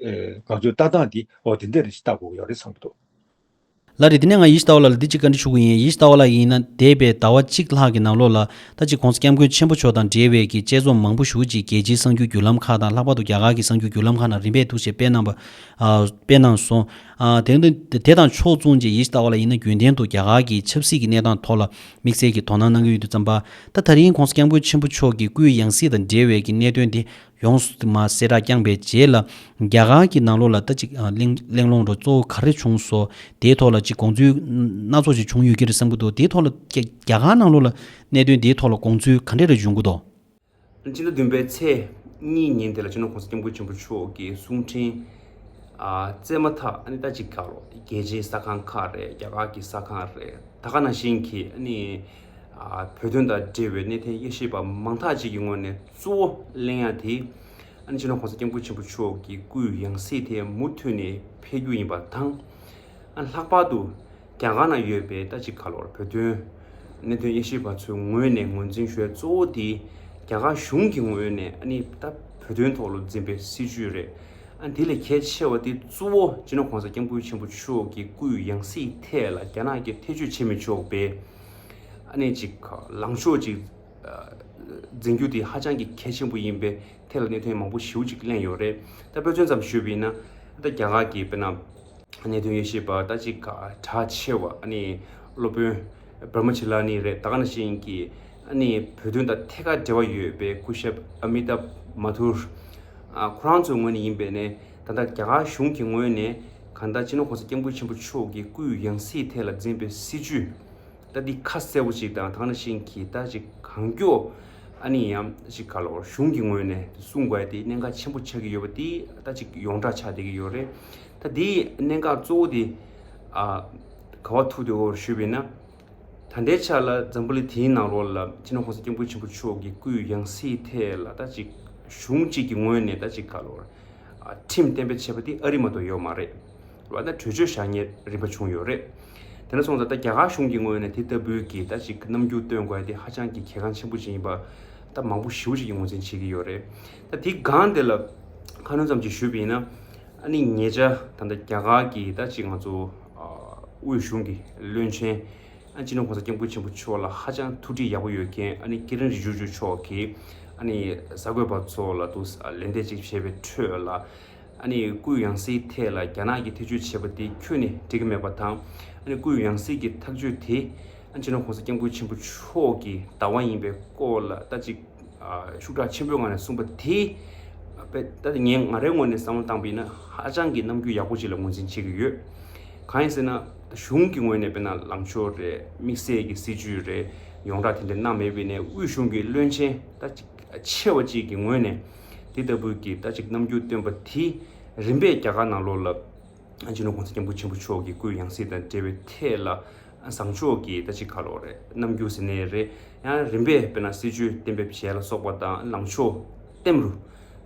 ཨ་ང་ཚོའི་ལྟ་སྟངས་འདི་འོ་དེ་འདྲ་རེ་ཞིག་ལྟ་དགོས་ཀྱི་ཡོད་རེད་བསམ་གྱི་འདུག། ལགས་རེད། དེ་ནས་ང་ཡེ་ཤེས་ཟླ་བ་ལགས་ལ་འདི་གཅིག་བཀའ་འདྲི་ཞུ་གི་ཡིན། ཡེ་ཤེས་ཟླ་བ་ལགས་ཡིན་ན་འདས་པའི་ཟླ་བ་གཅིག་ལྷག་གི་ནང་ལོགས་ལ་ད་ཅིག་༸གོང་ས་༸སྐྱབས་མགོན་ཆེན་པོ་མཆོག་དང་འབྲེལ་བའི་གི་དཔྱད་རྩོམ་མང་པོ་ཞེ་པོ་ཅིག་རྒྱལ་སྤྱིའི་གསར་འགྱུར་བརྒྱུད་ལམ་ཁག་དང་། ལྷག་པར་དུ་རྒྱ་གར་གྱི་གསར་འགྱུར་བརྒྱུད་ལམ་ཁག་ནང་རིམ་པས་འདུག་སེ་སྤེལ་གནང་བ། ཨ་སྤེལ་གནང་སོང་། ཨ་དེ་དེ་དེ་དང་ཕྱོགས་མཚུངས་ཀྱི་ཡེ་ཤེས་ཟླ་བ་ལགས་ཡིན་ན་རྒྱུན་ལྡན་དུ་རྒྱ་གར་གྱི་ཆབ་སྲིད་ཀྱི་གནས་སྟངས་ཐོག་ལ་དམིགས་བསལ་གྱི་དོ་སྣང་གནང་གི་ཡོད་དུས་ཙམ་པ། ད་ད་རིང་༸གོང་ས་༸སྐྱབས་མགོན་ཆེན་པོ་མཆོག་གི་སྐུའི་ཡང་སྲིད་དང་འབྲེལ་བའི་གི་གནད་དོན་དེ་ཡོངས་སུ་མ་གསལ་བསྒྲགས་བསྐྱངས་པའི་རྗེས་ལ། རྒྱ་གར་གྱི་ནང་ལོགས་ལ་ད་ཅིག་ཨ་གླེང་གླེང་སློང་འདྲ་གཙོ་བོ་ག་རེ་བྱུང་སོང་། དེའི་ཐོག་ལ་ཅིག་དགོངས་ཚུལ་སྣ་ཚོགས་ཤིག་བྱུང་ཡོད་ཀྱི་རེད་བསམ་གྱི་འདུག། དེའི་ཐོག་ལ་རྒྱ་རྒྱ་གར་ནང་ལོགས་ལ་གནད་དོན་དེའི་ཐོག་ལ་དགོངས་ཚུལ་ག་འདྲ་རེ་འབྱུང་གི་འདུག། སྤྱི་ཟླ་བདུན་པའི་ཚེས་གཉིས་ཉིན་དེ་ལ་སྤྱི་ནོར་༸གོང་ས་༸སྐྱབས་མགོན་ཆེན་པོ་མཆོག་གི་གསུང་འཕྲིན་ཨ་བསྩལ་མ་ཐག། ཨ་ནི་ད་ཅིག་ག་ལོ་རྒྱལ་སྤྱིའི་གསར་ཁང་ཁག་རེད། རྒྱ་གར་གྱི་གསར་ཁང་རེད། ད་ག་ནང་བཞིན་གྱི་ཨ་ནི་ཨ་བོད་དོན་དང་འབྲེལ་བའི་གནད་དོན་དབྱེ་ཞིབ་པ་མང་དག་ཅིག་གི་ངོས་ནས་གཙོ་བོ་གླེང་ཡ་དེ། ཨ་ནི་སྤྱི་ནོར་༸གོང་ས་༸སྐྱབས་མགོན་ཆེན་པོ་མཆོག་གི་སྐུའི་ཡང་སྲིད་དེ་མུ་མཐུད་ནས་འཕེལ་རྒྱུ་ཡིན་པ་དང་། ཨ་ལྷག་པར་དུ་རྒྱ་གར་ནང་ཡོད་པའི་ད་ཅིག་ག་ལོར་བོད་དོན་གནད་དོན་དབྱེ་ཞིབ་པ་ཚོའི་ངོས་ནས་ངོས་འཛིན་ཞུ་ཡ་གཙོ་བོ་དེ་རྒྱ་གར་གཞུང་གི་ངོས་ནས་ཨ་ནི་ད་བོད་དོན་ཐོག་ལ་འཛིན་པའི་སྲིད་བྱུས་རེད། ཨ་དེ་ལས་གལ་ཆེ་བ་དེ་གཙོ་བོ་སྤྱི་ནོར་༸གོང་ས་༸སྐྱབས་མགོན་ཆེན་པོ་མཆོག་གི་སྐུའི་ཡང་སྲིད་ཐད་ལ་རྒྱ་ནག་གིས་ཐེ་བྱུས་བྱེད་མི་ཆོག་པའི་ཨ་ནི་ཅིག་ལངས་ཕྱོགས་ཅིག་འཛིན་རྒྱུ་དེ་ཧ་ཅང་གི་གལ་ཆེན་པོ་ཡིན་པའི་ཐད་ལ་གནད་དོན་མང་པོ་ཞེ་པོ་ཅིག་གླེང་ཡོད་རེད། ད་དཔེ་མཚོན་ཙམ་ཞུས་པ་ཡིན་ན། ད་རྒྱ་གར་གྱི་དཔེར་ན་གནད་དོན་དབྱེ་ཞིབ་པ་ད་ཅིག་གྲགས་ཆེ་བ་ཨ་ནི་སློབ་དཔོན་པར་མ་ཆི་ལ་ནི་རེད། ད་ག་ནང་བཞིན་གྱི་ཨ་ནི་བོད་དོན་དང་ཐད་ཀར་འབྲེལ་བ་ཡོད་པའི་སྐུ་ཞབས་ཨ་མི་ཏཱབ་མ་ཐུར། ཨ་ཁོ་རང་ཚོའི་ངོས་ནས་ཡིན་པས་ནས། ད་ལྟ་རྒྱ་གར་གཞུང་གི་ངོས་ནས་གང་ལྟར་སྤྱི་ནོར་༸གོང་ས་༸སྐྱབས་མགོན་ཆེན་པོ་མཆོག་གི་སྐུའི་ཡང་སྲིད་ཐད་ལ་འཛིན་པའི་སྲིད་བྱུས་ད་འདི་ཁ་གསལ་པོ་ཅིག་དང་། ད་ག་ནང་བཞིན་གྱི་ད་ཅིག་གང་མགྱོགས་ཨ་ནི་ཡང་ཅིག་ག་ལོར་གཞུང་གི་ངོས་ནས་གསུང་དགོས་ཡ་དེ་གནད་འགག་ཆེན་པོ་ཆགས་ཀྱི་ཡོད་པ་དེ་ད་ཅིག་ཡོངས་གྲགས་ཆགས་བསྡད་ཀྱི་ཡོད་རེད། ད་འདིའི་གནད་འགག་གཙོ་བོ་དེ་ཨ་ག་པར་ཐུག་འདུག་ཞུས་པ་ཡིན་ན། ད་ལྟའི་ཆ་ལ་འཛམ་བུ་གླིང་དེའི་ནང་ལོགས་ལ་སྤྱི་ནོར་༸གོང་ས་༸སྐྱབས་མགོན་ཆེན་པོ་མཆོག་གི་སྐུའི་ཡང་སྲིད་ཐད་ལ་ད་ཅིག་གཞུང་གཅིག་གི་ངོས་ནས་ད་ཅིག་ག་ལོར་ཨ་ཁྲིམས་གཏན་འབེབས་བྱས་པ་དེ་ཨ་རི་མ་གཏོགས་ཡོད་མ་རེད། ལ་ད་གྲོས་ཆོད་བཞག་མཁན་རིམ་པ་བྱུང་ཡོད་རེད། དེ་འདྲ་སོང་ཙང་ད་རྒྱ་གར་གཞུང་གི་ངོས་ནས་དེ་ལྟ་བུའི་གི་ད་ཅིག་རྣམ་འགྱུར་སྟོན་དགོས་ཡ་དེ་ཧ་ཅང་གི་གལ་འགངས་ཆེན་པོ་ཅིག་ཡིན་པ་ད་མང་པོ་ཞེ་པོ་ཅིག་གིས་ངོས་འཛིན་བྱེད་ཀྱི་ཡོད་རེད། ད་དེའི་སྒང་དེ་ལ་ཁ་སྣོན་ཙམ་ཅིག་ཞུས་པ་ཡིན་ན། ཨ་ནི་ཉེ་ཆར་ད་ལྟ་རྒྱ་གར་གྱི་ད་ཅིག་ང་ཚོ་ཨ་དབུས་གཞུང་གི་བློན་ཆེན། ཨ་སྤྱི་ནོར་༸གོང་ས་༸སྐྱབས་མགོན་ཆེན་པོ་མཆོག་ལ་ཧ་ཅང་ཐུགས་འདྲིས་ཡག་པོ་ཡོད་མཁན་ཨ་ནི་ཀི་རན་རི་ཇི་ཇུ་མཆོག་གིས་ཨ་ནི་གསར་འགོད་པ་ཚོ་ལ་དུ་ལན་འདེབས་ཅིག་བྱས་པའི་ཁྲོད་ལ། ཨ་ནི་སྐུའི་ཡང་སྲིད་ཐད་ལ་རྒྱ་ནག་གིས་ཐེ་བྱུས་བྱས་པ་དེ་ཁྱོན་ནས་འགྲིག་གི་མེད་པ་དང་། ཨ་ནི་སྐུའི་ཡང་སྲིད་ཀྱི་ཐག་གཅོད་དེ་ཨ་སྤྱི་ནོར་༸གོང་ས་༸སྐྱབས་མགོན་ཆེན་པོ་མཆོག་གི་བདག་དབང་ཡིན་པའི་སྐོར་ལ་ད་ཅིག་ཨ་ཤུགས་དྲག་ཆེན་པོའི་ངང་ནས་གསུངས་པ་དེ། ད་ངས་ང་རའི་ངོས་ནས་བསམ་བློ་བཏང་པ་ཡིན་ན་ཧ་ཅང་གི་རྣམ་འགྱུར་ཡག་པོ་ཅིག་ལ་ངོས་འཛིན་བྱེད་ཀྱི་ཡོད། གང་ཡིན་ཟེར་ན། གཞུང་གི་ངོས་ནས་དཔེར་ན་ལངས་ཕྱོགས་རེད། དམིགས་བསལ་གྱི་སྲིད་ཇུས་རེད། ཡོངས་གྲགས་དེ་འདྲ་གནང་མེད་པ་ཡིན་ནའི་དབུས་གཞུང་གི་བློན་ཆེན་ད་ཅིག་ཆེ་བ་ཅིག་གི་ངོས་ནས་དེ་ལྟ་བུའི་གི་ད་ཅིག་རྣམ་འགྱུར་སྟོན་པ་དེ་རིམ་པས་རྒྱ་གར་ནང་ལོགས་ལ་སྤྱི་ནོར་༸གོང་ས་༸སྐྱབས་མགོན་ཆེན་པོ་མཆོག་གི་སྐུའི་ཡང་སྲིད་དང་འབྲེལ་བའི་ཐད་ལ་བཟང་ཕྱོགས་ཀྱི་ད་ཅིག་ག་ལོ་རེད། རྣམ་འགྱུར་ཟེར་ནའི་རེད། ཡང་རིམ་པས་དཔེར་ན་སྲིད་ཇུས་གཏན་འབེབས་བྱས་ལ་སོགས་པ་དང་ལངས་ཕྱོགས་བརྟན་རུ་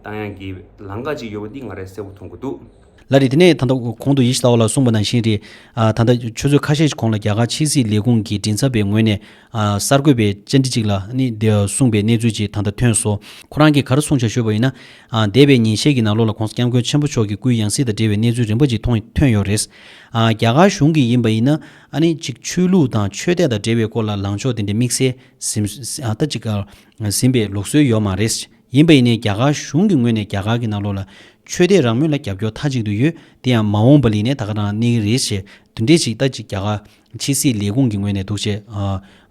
བཏང་ཡག་གི་ལམ་ཁ་ཅིག་ཡོད་པ་འདི་ང་རས་གསལ་པོ་མཐོང་གི་འདུག། ལགས་རེད། དེ་ནས་ད་ལྟ་གོང་དུ་ཡེ་ཤེས་ཟླ་བ་ལགས་གསུངས་པ་ནང་བཞིན་རེད། ཨ་ད་ལྟ་ཆུ་ཚོད་ཁ་ཤས་ཤིག་གོང་ལ་རྒྱ་གར་ཕྱི་སྲིད་ལས་ཁུངས་ཀྱི་མགྲིན་ཚབ་པའི་ངོས་ནས་ཨ་གསར་འགོད་པའི་བཅར་འདྲི་ཅིག་ལ་ནི་འདི་གསུངས་པའི་གནས་ཚུལ་ཅིག་ད་ལྟ་ཐོན་སོང་། ཁོ་རང་གིས་ག་རེ་གསུངས་བཞག་ཞུས་པ་ཡིན་ན། ཨ་འདས་པའི་ཉིན་ཤས་ཀྱི་ནང་ལོགས་ལ་༸གོང་ས་༸སྐྱབས་མགོན་ཆེན་པོ་མཆོག་གི་སྐུའི་ཡང་སྲིད་དང་འབྲེལ་བའི་གནས་ཚུལ་རིམ་པ་ཅིག་མཐོང་ཐོན་ཡོད་རེད། ཨ་རྒྱ་གར་གཞུང་གིས་ཡིན་པ་ཡིན་ན་ཨ་ནི་ཅིག་ཆོས་ལུགས་དང་ཆོས་དད་དང་འབྲེལ་བའི་སྐོར་ལ་ལངས་ཕྱོགས་དེ་འདྲའི་དམིགས་བསལ་ཟིན་ཨ་ད་ཅིག་ཟིན་པའི་ལུགས་སྲོལ་ཡོད་མ་རེད། ཡིན་པ་ཡིན་ནའི་རྒྱ་གར་གཞུང་གི་ངོས་ནས་རྒྱ་གར་གྱི་ནང་ལོགས་ལ་ ཆོས་དད་རང་མོས་ལ་རྒྱབ་སྐྱོར་མཐའ་གཅིག་ཏུ་ཡོད། དེ་ཡང་མ་འོངས་པ་ལ་ནས་ད་ག་རང་གནས་ཀྱི་རེད་ཞེས་དེ་འདྲས་ཞིག་ད་ཅིག་རྒྱ་གར་ཕྱི་སྲིད་ལས་ཁུངས་ཀྱི་ངོས་ནས་འདུག་ཅེས་ཨ་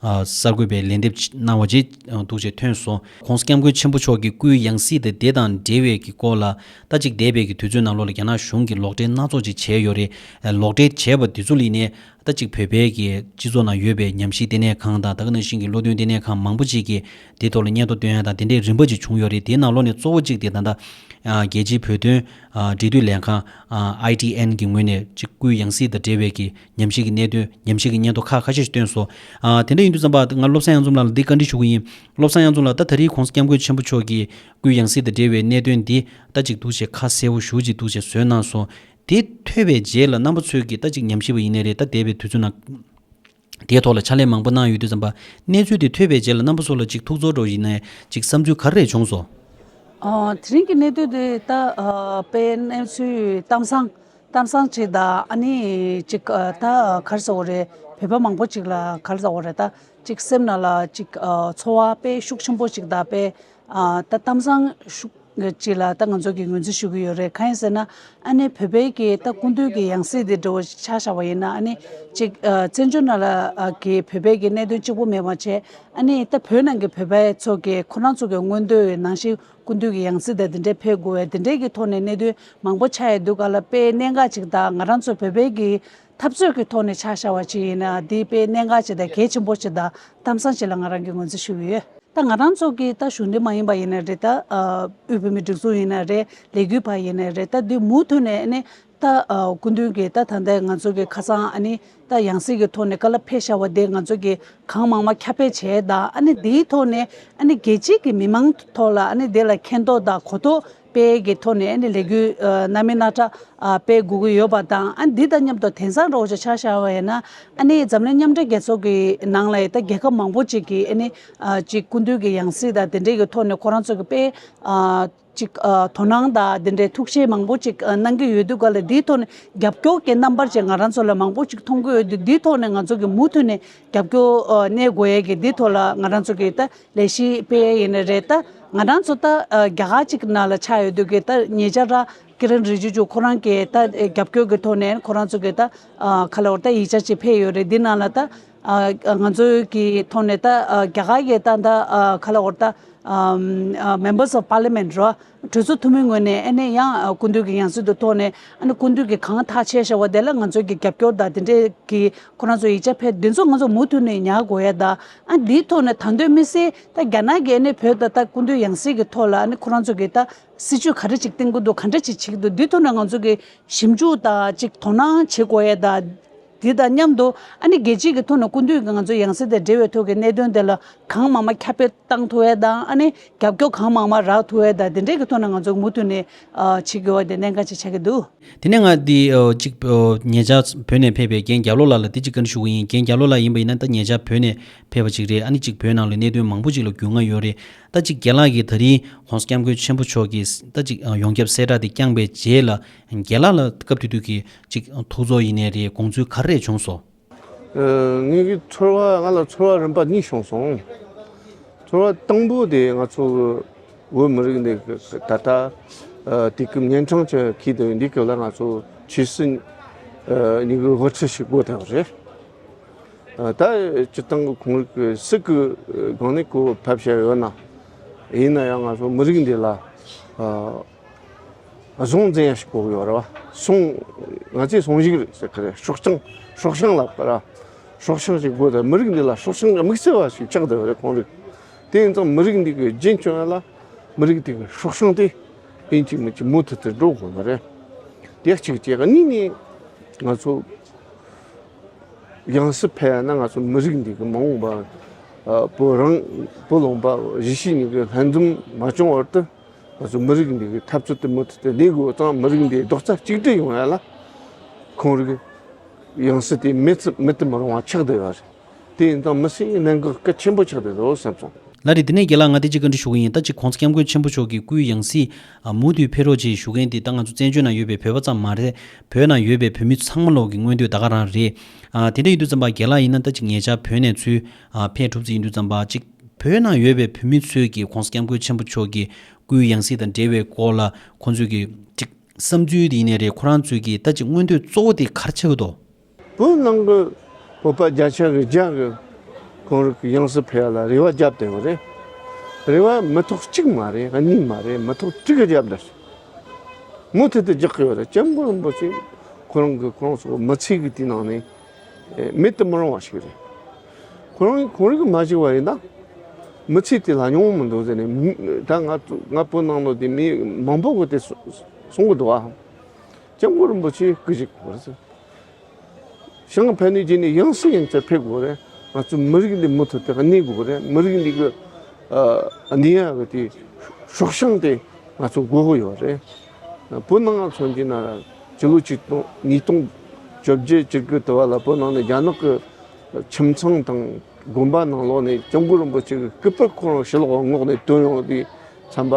ཨ་གསར་འགོད་པའི་ལན་འདེབས་གནང་བ་ཅིག་འདུག་ཅེས་ཐོན་སོང་། ༸གོང་ས་༸སྐྱབས་མགོན་ཆེན་པོ་མཆོག་གི་སྐུའི་ཡང་སྲིད་དེ་དེ་དང་འབྲེལ་བའི་གི་སྐོར་ལ་ད་ཅིག་འདས་པའི་གི་དུས་ཚོད་ནང་ལོགས་ལ་རྒྱ་ནག་གཞུང་གིས་ལོག་འགྲེལ་སྣ་ཚོགས་ཅིག་བྱས་ཡོད་རེད། ལོག་འགྲེལ་བྱས་པ་དེ་ཚོ་ལ་ནས་ད་ཅིག་བོད་པའི་གི་སྤྱི་ཚོགས་ནང་ཡོད་པའི་ཉམས་ཞིབ་ལྟེ་གནས་ཁང་དང་ད་ག་ནང་བཞིན་གྱི་བློ་འདོན་ལྟེ་གནས་ཁང་མང་པོ་ཅིག་གིས་དེ་ཐོག་ལ་སྙན་ཐོ་བཏོན་ཡ་དང་དེ་འདྲའི་རིམ་པ་ཅིག་བྱུང་ཡོད་རེད། དེའི་ནང་ལོགས་ནས་གཙོ་བོ་གཅིག་དེ་ད་ལྟ་ཨ་རྒྱལ་སྤྱིའི་བོད་དོན་ཨ་འབྲེལ་མཐུད་ལས་ཁང་ཨ་ཨའི་ཊི་ཨེན་གྱི་ངོས་ནས་ཅིག་སྐུའི་ཡང་སྲིད་དང་འབྲེལ་བའི་གི་ཉམས་ཞིབ་ཀྱི་གནད་དོན་ཉམས་ཞིབ་ཀྱི་སྙན་ཐོ་ཁག་ཁ་ཤས་ཤིག་བཏོན་སོང་། ཨ་དེ་འདྲ་ཡིན་དུས་ཙམ་པ་ང་བློ་བཟང་དབྱངས་འཛོམས་ལགས་ལ་འདི་བཀའ་འདྲི་ཞུ་གི་ཡིན། བློ་བཟང་དབྱངས་འཛོམས་ལགས་ད་ད་རེས་༸གོང་ས་༸སྐྱབས་མགོན་ཆེན་པོ་མཆོག་གི་སྐུའི་ཡང་སྲིད་དང་འབྲེལ་བའི་གནད་དོན་འདི་ད་ཅིག་འདུག་ཅེས་ཁ་གསལ་པོ་ཞེ་པོ་ཅིག་འདུག་ཅེས་བཟོས་གནང་སོང་། དེ་ཐོས་པའི་རྗེས་ལ་རྣམ་པ་ཚོས་ཀྱི་ད་ཅིག་ཉམས་ཞིབ་པ་ཡིན་ནའི་རེད། ད་འདས་པའི་དུས་ཚོད་ནང་དེའི་ཐོག་ལ་ཕྱག་ལས་མང་པོ་གནང་ཡོད་དུས་ཙམ་པ་གནས་ཚུལ་དེ་ཐོས་པའི་རྗེས་ལ་རྣམ་པ་ཚོ་ལ་ཅིག་ཐུགས་ཚོར་འདྲ་བོ་ཡིན་ནའི་ཅིག་བསམ་ཚུལ་ག་རེ་རེད་བྱུང་སོང་། ཨ་དེ་རིང་གི་གནས་སྟངས་དེ་ད་ཨ་དཔེ་གནས་ཚུལ་གཏམ་བཟང་གཏམ་བཟང་ཅིག་དང་ཨ་ནི་ཅིག་ཨ་ད་ག་རེ་ཟེར་དགོས་རེད། བོད་པ་མང་པོ་ཅིག་ལ་ག་རེ་ཟེར་དགོས་རེད། ད་ཅིག་སེམས་ནང་ལ་ཅིག་ཨ་ཚོར་བ་དཔེ་ཤུགས་ཆེན་པོ་ཅིག་དང་དཔེ་ཨ་ད་གཏམ་བཟང་ཤུགས་ཅིག་ལ་ད་ང་ཚོ་གིས་ངོས་འཛིན་ཞུ་གི་ཡོད་རེད། གང་ཡིན་ཟེར་ན་ཨ་ནི་བོད་པའི་གི་ད་སྐུ་མདུན་གྱི་ཡང་སྲིད་དེ་འདྲ་བོ་ཆ་བཞག་པ་ཡིན་ན་ཨ་ནི་ཅིག་ཨ་བཙན་བྱོལ་ནང་ལ་ཨ་གི་བོད་པའི་གི་གནད་དོན་གཅིག་པོ་མེད་པ་བྱས་ཨ་ནི་ད་བོད་ནང་གི་བོད་པ་ཚོ་གི་ཁོ་རང་ཚོ་གི་མངོན་འདོད་ནང་བཞིན་སྐུ་མདུན་གྱི་ཡང་སྲིད་དང་དེ་འདྲའི་ཕེབས་དགོས་པའི་དེ་འདྲའི་གི་ཐོག་ནས་གནད་དོན་མང་པོ་ཆགས་ཡོད་དུས་ག་ལ་དཔེ་གནད་འགག་ཅིག་དང་ང་རང་ཚོ་བོད་པའི་གི་འཐབ་རྩོད་ཀྱི་ཐོག་ནས་ཆ་བཞག་པ་ཅིག་ཡིན་ན་འདི་དཔེ་གནད་འགག་ཅིག་དང་གལ་ཆེན་པོ་ཅིག་དང་གཏམ་བཟང་ཅིག་ལ་ང་རང་གིས་ངོས་འཛིན་ཞུ་གི་ཡོད། ད་ང་རང་ཚོ་གི་ད་གཞུང་འབྲེལ་མ་ཡིན་པ་ཡིན་ན་རེད། ད་ཨ་དབུས་བོད་མིའི་སྒྲིག་འཛུགས་ཡིན་ན་རེད། ལས་འགུལ་པ་ཡིན་ན་རེད། ད་འདི་མུ་མཐུད་ནས་ཨ་ནི་ད་ཨ་སྐུ་མདུན་གྱིས་ད་ད་ལྟ་ང་ཚོ་གི་ཁ་སང་ཨ་ནི་ད་ཡང་སྲིད་ཀྱི་ཐོག་ནས་བཀའ་སློབ་ཕེབས་བཞག་པ་དེ་ང་ཚོ་གི་གང་མང་མང་ཁྱབ་སྤེལ་བྱས་དང་ཨ་ནི་དེའི་ཐོག་ནས་ཨ་ནི་རྒྱལ་སྤྱིའི་གི་མི་མང་ཐོག་ལ་ཨ་ནི་དེ་ལ་མཁྱེན་རྟོགས་དང་གོ་རྟོགས་སྤེལ་གྱི་ཐོག་ནས་ཨ་ནི་ལས་འགུལ་ཨ་སྣ་མིན་སྣ་ཁྲ་ཨ་སྤེལ་དགོས་ཀྱི་ཡོད་པ་དང་ཨ་ནི་འདི་དང་མཉམ་དུ་དེང་སང་འདྲ་བོ་ཅིག་ཆ་བཞག་པ་ཡིན་ན་ཨ་ནི་འཛམ་གླིང་མཉམ་འབྲེལ་རྒྱལ་ཚོགས་ཀྱི་ནང་ལ་ད་རྒྱལ་ཁབ་མང་པོ་ཅིག་གིས་ཨ་ནི་ཨ་ཅིག་སྐུ་མདུན་གྱི་ཡང་སྲིད་དང་དེ་འབྲེལ་གྱི་ཐོག་ནས་ཁོ་རང་ཚོ་གི་དཔེ་ཨ་ཅིག་ཨ་དོ་སྣང་དང་དེ་འདྲའི་ཐུགས་བཞེད་མང་པོ་ཅིག་ཨ་གནང་གི་ཡོད་དུས་ག་ལ་འདིའི་ཐོག་ནས་རྒྱབ་སྐྱོར་གྱི་རྣམ་པ་ཅིག་ང་རང་ཚོ་ལ་མང་པོ་ཅིག་མཐོང་གི་ཡོད་དུས་འདིའི་ཐོག་ནས་ང་ཚོ་གི་མུ་མཐུད་ནས་རྒྱབ་སྐྱོར་ཨ་གནས་དགོས་ཡས་ཀྱི་འདིའི་ཐོག་ལ་ང་རང་ཚོ་གི་ད་ལས་གཞི་སྤེལ་ཡས་ཡིན་ན་རེད། ད་ང་རང་ཚོ་ད་ཨ་རྒྱ་གར་ཅིག་ནང་ལ་ཆགས་ཡོད་དུས་ཀྱི་ད་ཉེ་ཆར་ར་ཀི་རན་རི་ཇི་ཇུ་ཁོ་རང་གིས་ད་རྒྱབ་སྐྱོར་གྱི་ཐོག་ནས་ཁོ་རང་ཚོ་གིས་ད་ཨ་ག་ལ་བར་ད་ཡིག་ཆ་ཅིག་ཕེབས་ཡོད་རེད། འདི་ནང་ལ་ད་ཨ་ང་ཚོའི་གི་ཐོག་ནས་ད་ཨ་རྒྱ་གར་གྱི་ད་ད་ཨ་ག་ལ་བར་ད་ཨམ་ཨ་Members of Parliament རོ་གྲོས་ཚོགས་འཐུས་མིའི་ངོས་ནས་ཨ་ནི་ཡང་ཨ་སྐུ་མདུན་གྱི་ཡང་སྲིད་དུ་ཐོག་ནས་ཨ་ནི་སྐུ་མདུན་གྱིས་གང་ཐག་བཅད་བཞག་པ་དེ་ལ་ང་ཚོའི་གི་རྒྱབ་སྐྱོར་དང་དེ་འདྲའི་གི་ཁོ་རང་ཚོ་ཡིག་ཆ་ཕེབས་འདི་ཚོ་ང་ཚོ་མུ་མཐུད་ནས་ཉར་དགོས་ཡ་ད་ཨ་འདིའི་ཐོག་ནས་ད་དུང་མི་སྲིད་ད་རྒྱ་ནག་གིས་ཨ་ནི་བོད་ད་ད་སྐུ་མདུན་ཡང་སྲིད་ཀྱི་ཐོག་ལ་ཨ་ནི་ཁོ་རང་ཚོ་གི་ད་སྲིད་ཇུས་ག་རེ་ཅིག་བཏིང་གི་འདུག་ག་འདྲ་ཅིག་བྱེད་ཀྱི་འདུག་འདིའི་ཐོག་ནས་ང་ཚོ་གི་ཞིབ་འཇུག་དང་ཅིག་དོ་སྣང་བྱེད་དགོས་ཡ་ད། འདི་དང་མཉམ་དུ་ཨ་ནི་རྒྱལ་སྤྱིའི་གི་ཐོག་ནས་སྐུ་མདུན་གྱི་ང་ཚོ་ཡང་སྲིད་དང་འབྲེལ་བའི་ཐོག་གི་གནད་དོན་དེ་ལ་གང་མང་མང་ཁྱབ་སྤེལ་བཏང་ཐུབ་ཡས་དང་ཨ་ནི་རྒྱབ་སྐྱོར་གང་མང་མང་རག་ཐུབ་ཡས་དང་དེ་འདྲའི་གི་ཐོག་ནས་ང་ཚོ་མུ་མཐུད་ནས་ཨ་བྱེད་དགོས་པ་དེ་གནད་འགག་ཅིག་ཆགས་ཀྱི་འདུག་དེ་ནས་ང་འདི་ཨ་གཅིག་ཨ་ཉེ་ཆར་བོད་ནས་ཕེབས་པའི་རྒན་རྒྱ་ལོ་ལགས་ལ་འདི་གཅིག་བཀའ་འདྲི་ཞུ་གི་ཡིན། རྒན་རྒྱ་ལོ་ལགས་ཡིན་པ་ཡིན་ན་ད་ཉེ་ཆར་བོད་ནས་ཕེབས་པ་ཅིག་རེད། ཨ་ནི་གཅིག་བོད་ནང་ལ་གནད་དོན་མང་པོ་ཅིག་ལ་རྒྱུས་མངའ་ཡོད་རེད། ད་གཅིག་རྒན་ལགས་ཀྱིས་ད་རིང་༸གོང་ས་༸སྐྱབས་མགོན་ཆེན་པོ་མཆོག་གི་ད་གཅིག་ཨ་ཡོངས་ཁྱབ་གསལ་བསྒྲགས་དེ་བསྐྱངས་པའི་རྗེས་ལ་རྒན་ལགས་ལ་སྐབས་དེ་དུས་ཀྱི་གཅིག་ཐུགས་ཚོར་ཡིན་ནའི་རེད། དགོངས་ཚུལ་ག་རེ་བྱུང་སོང་། ཨ་ངེད་ཀྱི་ཚོར་བ་ང་ལ་ཚོར་བ་རིམ་པ་གཉིས་བྱུང་སོང་། ཚོར་བ་དང་པོ་དེ་ང་ཚོ་བོད་མི་རིགས་འདི་གི་ད་ལྟ་ཨ་དུས་སྐབས་གཉན་འཕྲང་ཅན་ཁུལ་དུ་འདི་སྐབས་ལ་ང་ཚོ་ཆོས་སྲིད་ཨ་གཉིས་ཀྱི་དབུ་ཁྲིད་ཞིག་དགོས་ཐལ་བ་རེད། ཨ་ད་སྤྱིར་བཏང་གི་ཁོང་རིགས་ཀྱི་སྲིད་ཀྱི་སྒང་ནས་གོ་ཕབ་བྱས་ཡོད་ན། ཡིན་ན་ཡང་ང་ཚོ་མི་རིགས་འདི་ལ་ཨ་གཟུང་འཛིན་ཡ་ཞིག་དགོས་ཀྱི་ཡོད་རེད་བ། སྲུང་ང་ཚོས་སྲུང་ཞིག་རེད་ཟེར་གི་རེད། སྲོག་ཤིང་སྲོག་ཤིང་ལབ་གི་རེད། སྲོག་ཤིང་ཞིག་དགོས་ཏེ་མི་རིགས་འདི་ལ་སྲོག་ཤིང་དམིགས་བསལ་བ་ཞིག་ཆགས་བསྡད་ཡོད་རེད་ཁོང་རིགས། དེ་ཡིན་ཙང་མི་རིགས་འདི་གི་རྒྱུན་སྐྱོང་ཡ་ལ་མི་རིགས་འདི་གི་སྲོག་ཤིང་དེ་ཡིན་གཅིག་མིན་གཅིག་མུ་མཐུད་དུ་འགྲོ་དགོས་ནི་རེད། དེ་གཅིག་བྱས་གཉིས་ནས་ང་ཚོ་ཡང་སྲིད་ཕེབས་ན་ང་ཚོ་མི་རིགས་འདི་གི་མ་འོངས་པ་ཨ་བོད་རང་བོད་ལུང་པ་གཞིས་བྱེས་གཉིས་ཀྱི་ལྷན་འཛོམས་མ་བྱུང་བར་དུ་ང་ཚོ་མི་རིགས་འདི་གི་འཐབ་རྩོད་དེ་མུ་མཐུད་དུ་གནས་དགོས་ཙང་མི་རིགས་འདི་རྡོག་རྩ་གཅིག་སྒྲིལ་ཡོང་ཡ་ལ་ཁོང་རིགས་ཡང་སྲིད་དེ་མེད་ཙམ་མེད་དུ་མི་རུང་བ་ཆགས་བསྡད་ཡོད་རེད། དེ་ཡིན་ཙང་མི་སེར་གནད་འགག་གལ་ཆེན་པོ་ཆགས་བསྡད་འདུག་བསམ་སོང་། ལགས་རེད། དེ་ནས་རྒན་ལགས་ང་དེ་གཅིག་བཀའ་འདྲི་ཞུ་གི་ཡིན། ད་གཅིག་༸གོང་ས་༸སྐྱབས་མགོན་ཆེན་པོ་མཆོག་གི་སྐུའི་ཡང་སྲིད་ཨ་མུ་མཐུད་ཕེབས་རོགས་ཅེས་ཞུ་མཁན་དེ་ད་ང་ཚོ་བཙན་བྱོལ་ནང་ཡོད་པའི་བོད་པ་ཙམ་མ་རེད། བོད་ནང་ཡོད་པའི་བོད་མི་ཚང་མ་ལོག་གི་མངོན་འདོད་ད་ག་རང་རེད། ཨ་དེ་འདྲ་ཡིན་དུས་ཙམ་པ་རྒན་ལགས་ཡིན་ན་ད་གཅིག་ཉེ་ཆར་བོད་ནས་ཚུར་ཨ་ཕེབས་གྲུབ་ཙམ་ཡིན་དུས་ཙམ་པ་གཅིག་བོད་ནང་ཡོད་པའི་བོད་མི་ཚོས་ཀྱིས་༸གོང་ས་༸སྐྱབས་མགོན་ཆེན་པོ་མཆོག་གི་ སྐུའི་ཡང་སྲིད་དང་འབྲེལ་བའི་སྐོར་ལ་ཁོང་ཚོས་ཀྱི་ཅིག་བསམ་ཚུལ་དེ་ཡིན་ནའི་རེད། ཁོ་རང་ཚོས་ཀྱི་ད་ཅིག་མངོན་འདོད་གཙོ་བོ་དེ་ག་རེ་ཆགས་ཀྱི་འདུག་བོད་ནང་གི་བོད་པ་བརྒྱ་ཆ་གི་བརྒྱ་གི་ཁོང་རང་གི་ཡང་སྲིད་ཕེབས་ཡ་ལ་རེ་བ་བརྒྱབ་བསྡད་ཡོད་རེད། རེ་བ་མི་ཐོག་གཅིག་མ་རེད། གཉིས་མ་རེད། མི་ཐོག་དྲུག་བརྒྱབ་བསྡད། མུ་མཐུད་དུ་རྒྱག་གི་ཡོད་རེད། སྐྱབས་མགོན་རིན་པོ་ཆེ་ཁོ་རང་གི་ཁོ་རང་ཚོ་མི་ཚེ་གི་དེའི་ནང་ནས་ཨེ་མེད་དུ་མི་རུང་བ་ཞིག་རེད། ཁོ་རང་ཁོང་རང་གིས་མ་བྱས་པ་ཡིན་ན་མི་ཚེ་དེ་ལ་མྱོང་མི་འདུག་ཟེར་ནས། མི་ད་ང་ཚོ་ང་བོད་ནང་ལོགས་དེ་མི་མང་པོ་གི་དེ་གསུང་གི་འདུག་ཨ། སྐྱབས་མགོན་རིན་པོ་ཆེ་སྐུ་གཤེགས་པ་རེད་ཟེར། ཞང་ཕན་ནུས་ཀྱི་ནི་ཡང་སྲིད་ཡང་རྩེ་ཕེབས་དགོས་རེད། ང་ཚོ་མི་རིགས་འདི་མུ་མཐུད་དེ་གནས་དགོས་རེད། མི་རིགས་འདི་གི་ཨ་གནས་ཡག་གི་དེ་སྲོག་ཤིང་དེ་ང་ཚོ་དགོས་ཀྱི་ཡོད་རེད། བོད་ནང་ང་མཚོན་གྱི་ན་ཕྱི་ལོ་ཆིག་སྟོང་ཉིས་སྟོང་བཅོ་བརྒྱད་བཅུ་དགུ་དུ་བ་ལ་བོད་ནང་ནས་རྒྱ་ནག་གི་ཁྱིམ་ཚང་དང་དགོན་པ་ནང་ལོགས་ནས་སྐྱབས་མགོན་རིན་པོ་ཆེ་གི་སྐུ་པར་ཁོ་རང་ཕྱི་ལོགས་ངོགས་ནས་བཏོན་ཡོང་དུས་ཙམ་པ།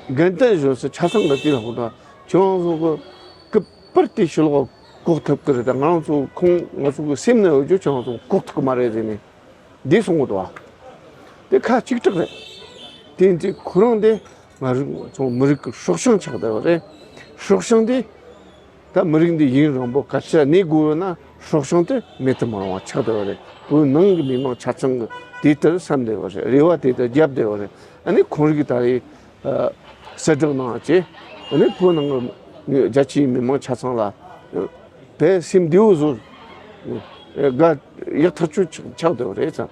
རྒན་བསྟན་གཞོན་སུ་ཆ་ཚང་གི་དེ་ལ་ཧོ་ད་ཁྱོད་རང་ཚོ་གི་སྐུ་པར་དེ་ཕྱི་ལོགས་བཀོག་ཐུབ་ཀྱི་རེད། ད་ང་རང་ཚོ་ཁོང་ང་ཚོ་གི་སེམས་ནང་ཡོད་རྒྱུ་ཁྱོད་རང་ཚོ་བཀོག་ཐུབ་ཀྱི་མ་རེད་ཟེར་ནས་འདི་གསུང་གི་འདུག་ཨ། དེ་ཁ་གཅིག་གྲགས་རེད། དེ་ཡིན་དུས་ཁོ་རང་དེ་ང་རང་ཚོ་མི་རིགས་ཀྱི་སྲོག་ཤིང་ཆགས་བསྡད་པ་རེད། སྲོག་ཤིང་དེ་ད་མི་རིགས་འདི་ཡུན་རིང་པོ་ག་ཚོད་གནས་དགོས་ཡོད་ན་སྲོག་ཤིང་དེ་མེད་དུ་མི་རུང་བ་ཆགས་བསྡད་པ་རེད། བོད་ནང་གི་མི་མང་ཆ་ཚང་གི་དེ་ལྟར་བསམ་བསྡད་པ་རེད། རེ་བ་དེ་ལྟར་བརྒྱབ་བསྡད་པ་རེད། ཨ་ནི་ཁོང་རང་གི་ད་རེས་ཨ་གསལ་བསྒྲགས་གནང་བྱས། ཨ་ནི་བོད་ནང་གི་རྒྱ་ཆེའི་མི་མང་ཆ་ཚང་ལ་ཨ་དཔེ་སེམས་བདེ་བོ་བཟོ། ཨ་དགའ་ཡག་ཐག་ཆོད་ཆགས་ཆགས་བསྡད་པ་རེད་ཙང་།